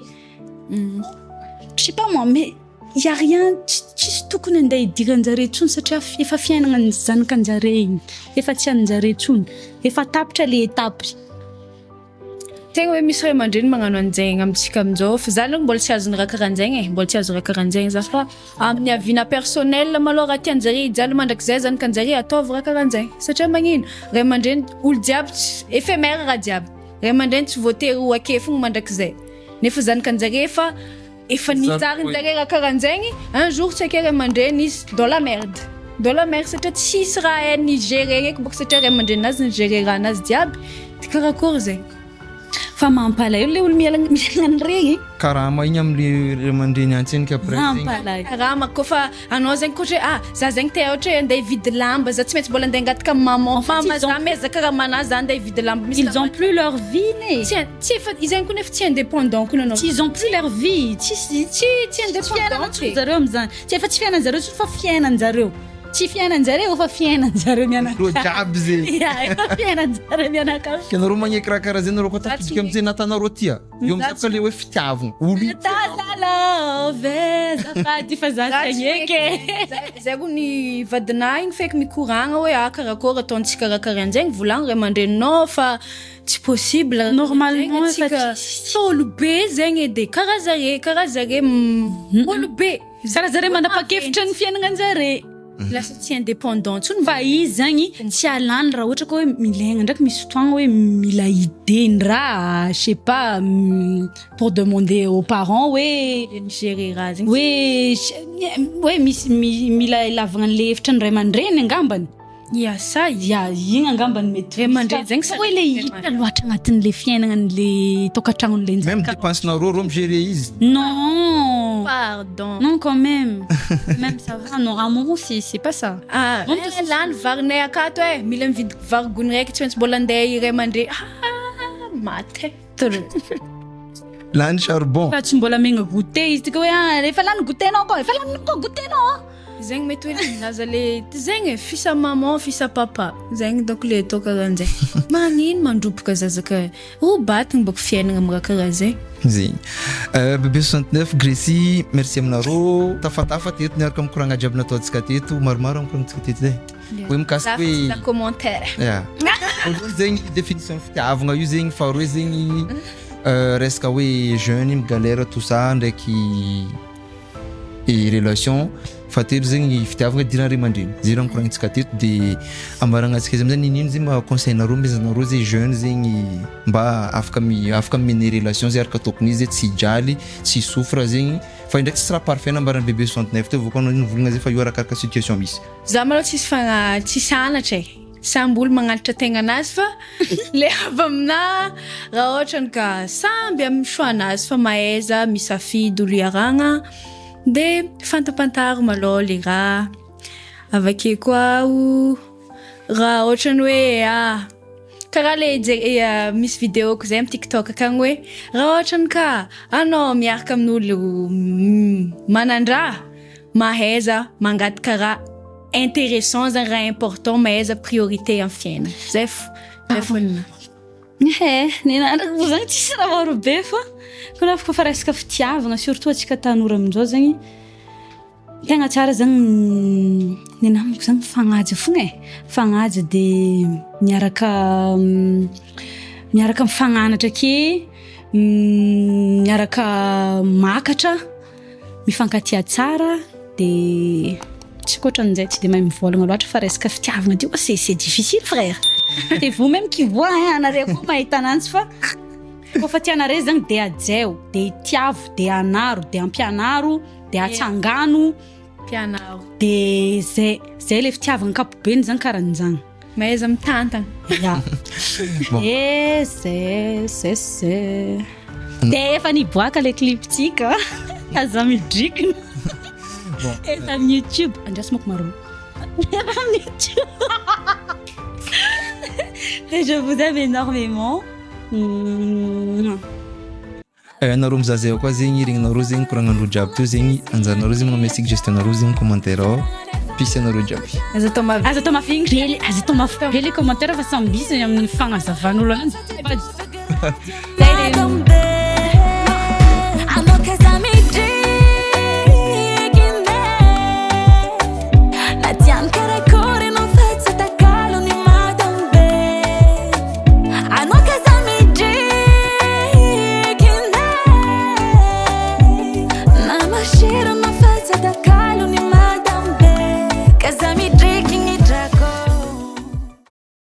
Je sais pas moi mais y a rien tsisy tokony andeha hidiranjare intsony satria efa fiainana ny zanakanjare igny efa tsy anjare intsony efa tapitra le étape. Tegna hoe misy ray aman-dreny magnano an'izegny amintsika amin'izao fa za aloha mbola tsy azony raha karahan'zegny e, mbola tsy azo raha karahan'zegny za fa amin'ny avis-na personnel malôha raha tianjare hijaly mandrakizay zanakanjare ataovy raha karahan'zegny satria magnino ray aman-dreny olo jiaby tsy éphémère raha jiaby ray aman-dreny tsy voatery ho ake fogna mandrakizay nefa zanakanjare efa efa nijarinjare raha karahan'zegny un jour tsy ake ray aman-dreny izy dans la merde, dans la merde satria tsisy raha hainy gérer eky bôka satria ray aman-dreninazy nigérer raha anazy jiaby de karakory zegny. Fa mampalahelo le olo miala miala an'iregny. Karama igny am'le ray aman-dreny antsenika après zegny. Mampalahelo. Karama koa anao zegny koa ohatra hoe ah za zegny te ohatra hoe andeha hividy lamba za tsy maintsy mbola andeha hangataka amin'ny maman mama za miezaka raha manahy za andeha hividy lamba misy Ils ont plus leur vie ne. tsy tsy efa izegny koa nefa tsy indépendant koa anao. Ils ont plus leur vie. Tsisy Tsy tsy fiainana indépendant intsony zareo amizany. Tsy efa tsy fiainanjareo intsony fa fiainanjareo. Tsy fiainanjareo fa fiainanjareo mianakavy. Reo jiaby zegny. Ya, efa fiainanjareo mianakavy. Ke anareo magneky raha karaha zay nareo koa tafiditra amizay natanareo tia. Eo amizay bôka le hoe fitiavagna. Olo io Tata love, azafady fa za Za tsy tsy agneky. Zay koa ny vadinahy igny feky mikoragna hoe ah karakory ataontsika raha karahan'zegny volagno ray aman-dreninao fa tsy possible Normalement efa tsika fa olo be zegny edy karaha zare karaha zare olo be Karaha zare manapa-kevitra ny fiainagnanjare. Lasa tsy indépendant intsony Fa izy zagny tsy alany raha ohatra ka hoe milaigna ndraiky misy fotoagna hoe mila idée-ny raha je sais pas pour demander aux parents hoe gérer raha zegny. Hoe hoe misy mila ilavagna an'le hevitra ny ray aman-dreny angambany. Ya sa Ya, igny angamba no mety Ray aman-dreny zegny Fa hoe le hiditra loatra agnatin'le fiaignanan'le tokantragnon'le Même dépense-nareo reo mi-gérer izy. Non. Pardon. Non quand même. Même ça va. Non, à un moment c'est pas ça. Ah, eh, lany varinay akato e, mila mividy vary gony raiky tsy maintsy mbola andeha iray aman-dreny. Ah, maty e. Lany charbon. Fa tsy mbola megna goûter izy tika hoe ah, efa lany goûter-nao koa, efa lany koa goûter-nao. ah. Zegny mety hoe milaza le zegny e, fils à maman, fils à papa. Zegny donc le atao karahan'zay. Magnino mandroboka zazaka robatigny bako fiainana amy raha karaha zay. Zegny. Bebe 69 Gracie, merci aminareo. Tafatafa teto niaraka mikoragna jiaby nataontsika teto, maromaro mikoragnatsika teto zay. Hoe mikasika hoe La commentaire. Ya. Voalohany zegny définition fitiavagna io zegny, faharoe zegny resaka hoe jeune migalère tout ça ndraiky et relation. Fahatelo zegny fitiavagna idirana ray aman-dreny. Zay raha nikoragnintsika teto de ambaragnatsika izy amizay ninino zegny mba conseil-nareo omezanareo zay jeune zegny mba afaka mi afaka mener relation zay araka tokony izy tsy hijaly, tsy hisouffre zegny fa indraiky tsy raha parfait nambaran'ny bebe 69 teo avao koa anao nivolagna zay fa io arakaraka situation misy. Za malôha tsisy fagna tsisy anatra e. Samby olo magnanatra tegnanazy fa le avy aminahy raha ôhatrany ka samby amin'ny choix-nazy fa mahaiza misafidy olo iarahagna de fantapantaro malôha le raha. Avy ake koa o raha ôhatrany hoe ah karaha le je- misy vidéo-ko zay amy TikTok akagny hoe raha ôhatrany ka anao miaraka amin'olo manan-draha mahaiza mangataka raha intéressant zany raha important mahaiza priorité amy fiainana zay fo zay fo ninahy. Eh, ninahy ndraiky zany tsisy raha maro be fa koa koa fa resaka fitiavagna surtout antsika tanora amin'izao zegny tegna tsara zany ninahy manko zany mifagnaja fogna e mifagnaja de miaraka miaraka mifagnanatra ake miaraka makatra mifankatia tsara de tsy ankoatran'izay tsy de mahay mivolagna loatra fa resaka fitiavagna ty koa c'est difficile frère c'est vous même qui voit hein anareo koa mahita ananjy fa kofa tianare zany de ajeo de itiavo de anaro de ampianaro de atsangano Mpianaro. de zay zay le fitiavagna ankapobeny zany karahan'zany Mahaiza mitantana. ya Bon. e zay zay zay de efa niboaka le clip-tsika aza midrikina Bon. efa amin'ny YouTube andraso manko maro efa amin'ny YouTube et je vous aime énormément. Anareo mizaha koa zegny regninareo zegny koragnandreo jiaby teo zegny anjaranareo zegny magnome suggestion nareo zegny commentaire ao peace anareo jiaby. Aza atao mafy. Aza atao mafy be le aza atao mafy be le commentaire fa samby misy amin'ny fagnazavan'olo ananjy. Zay le.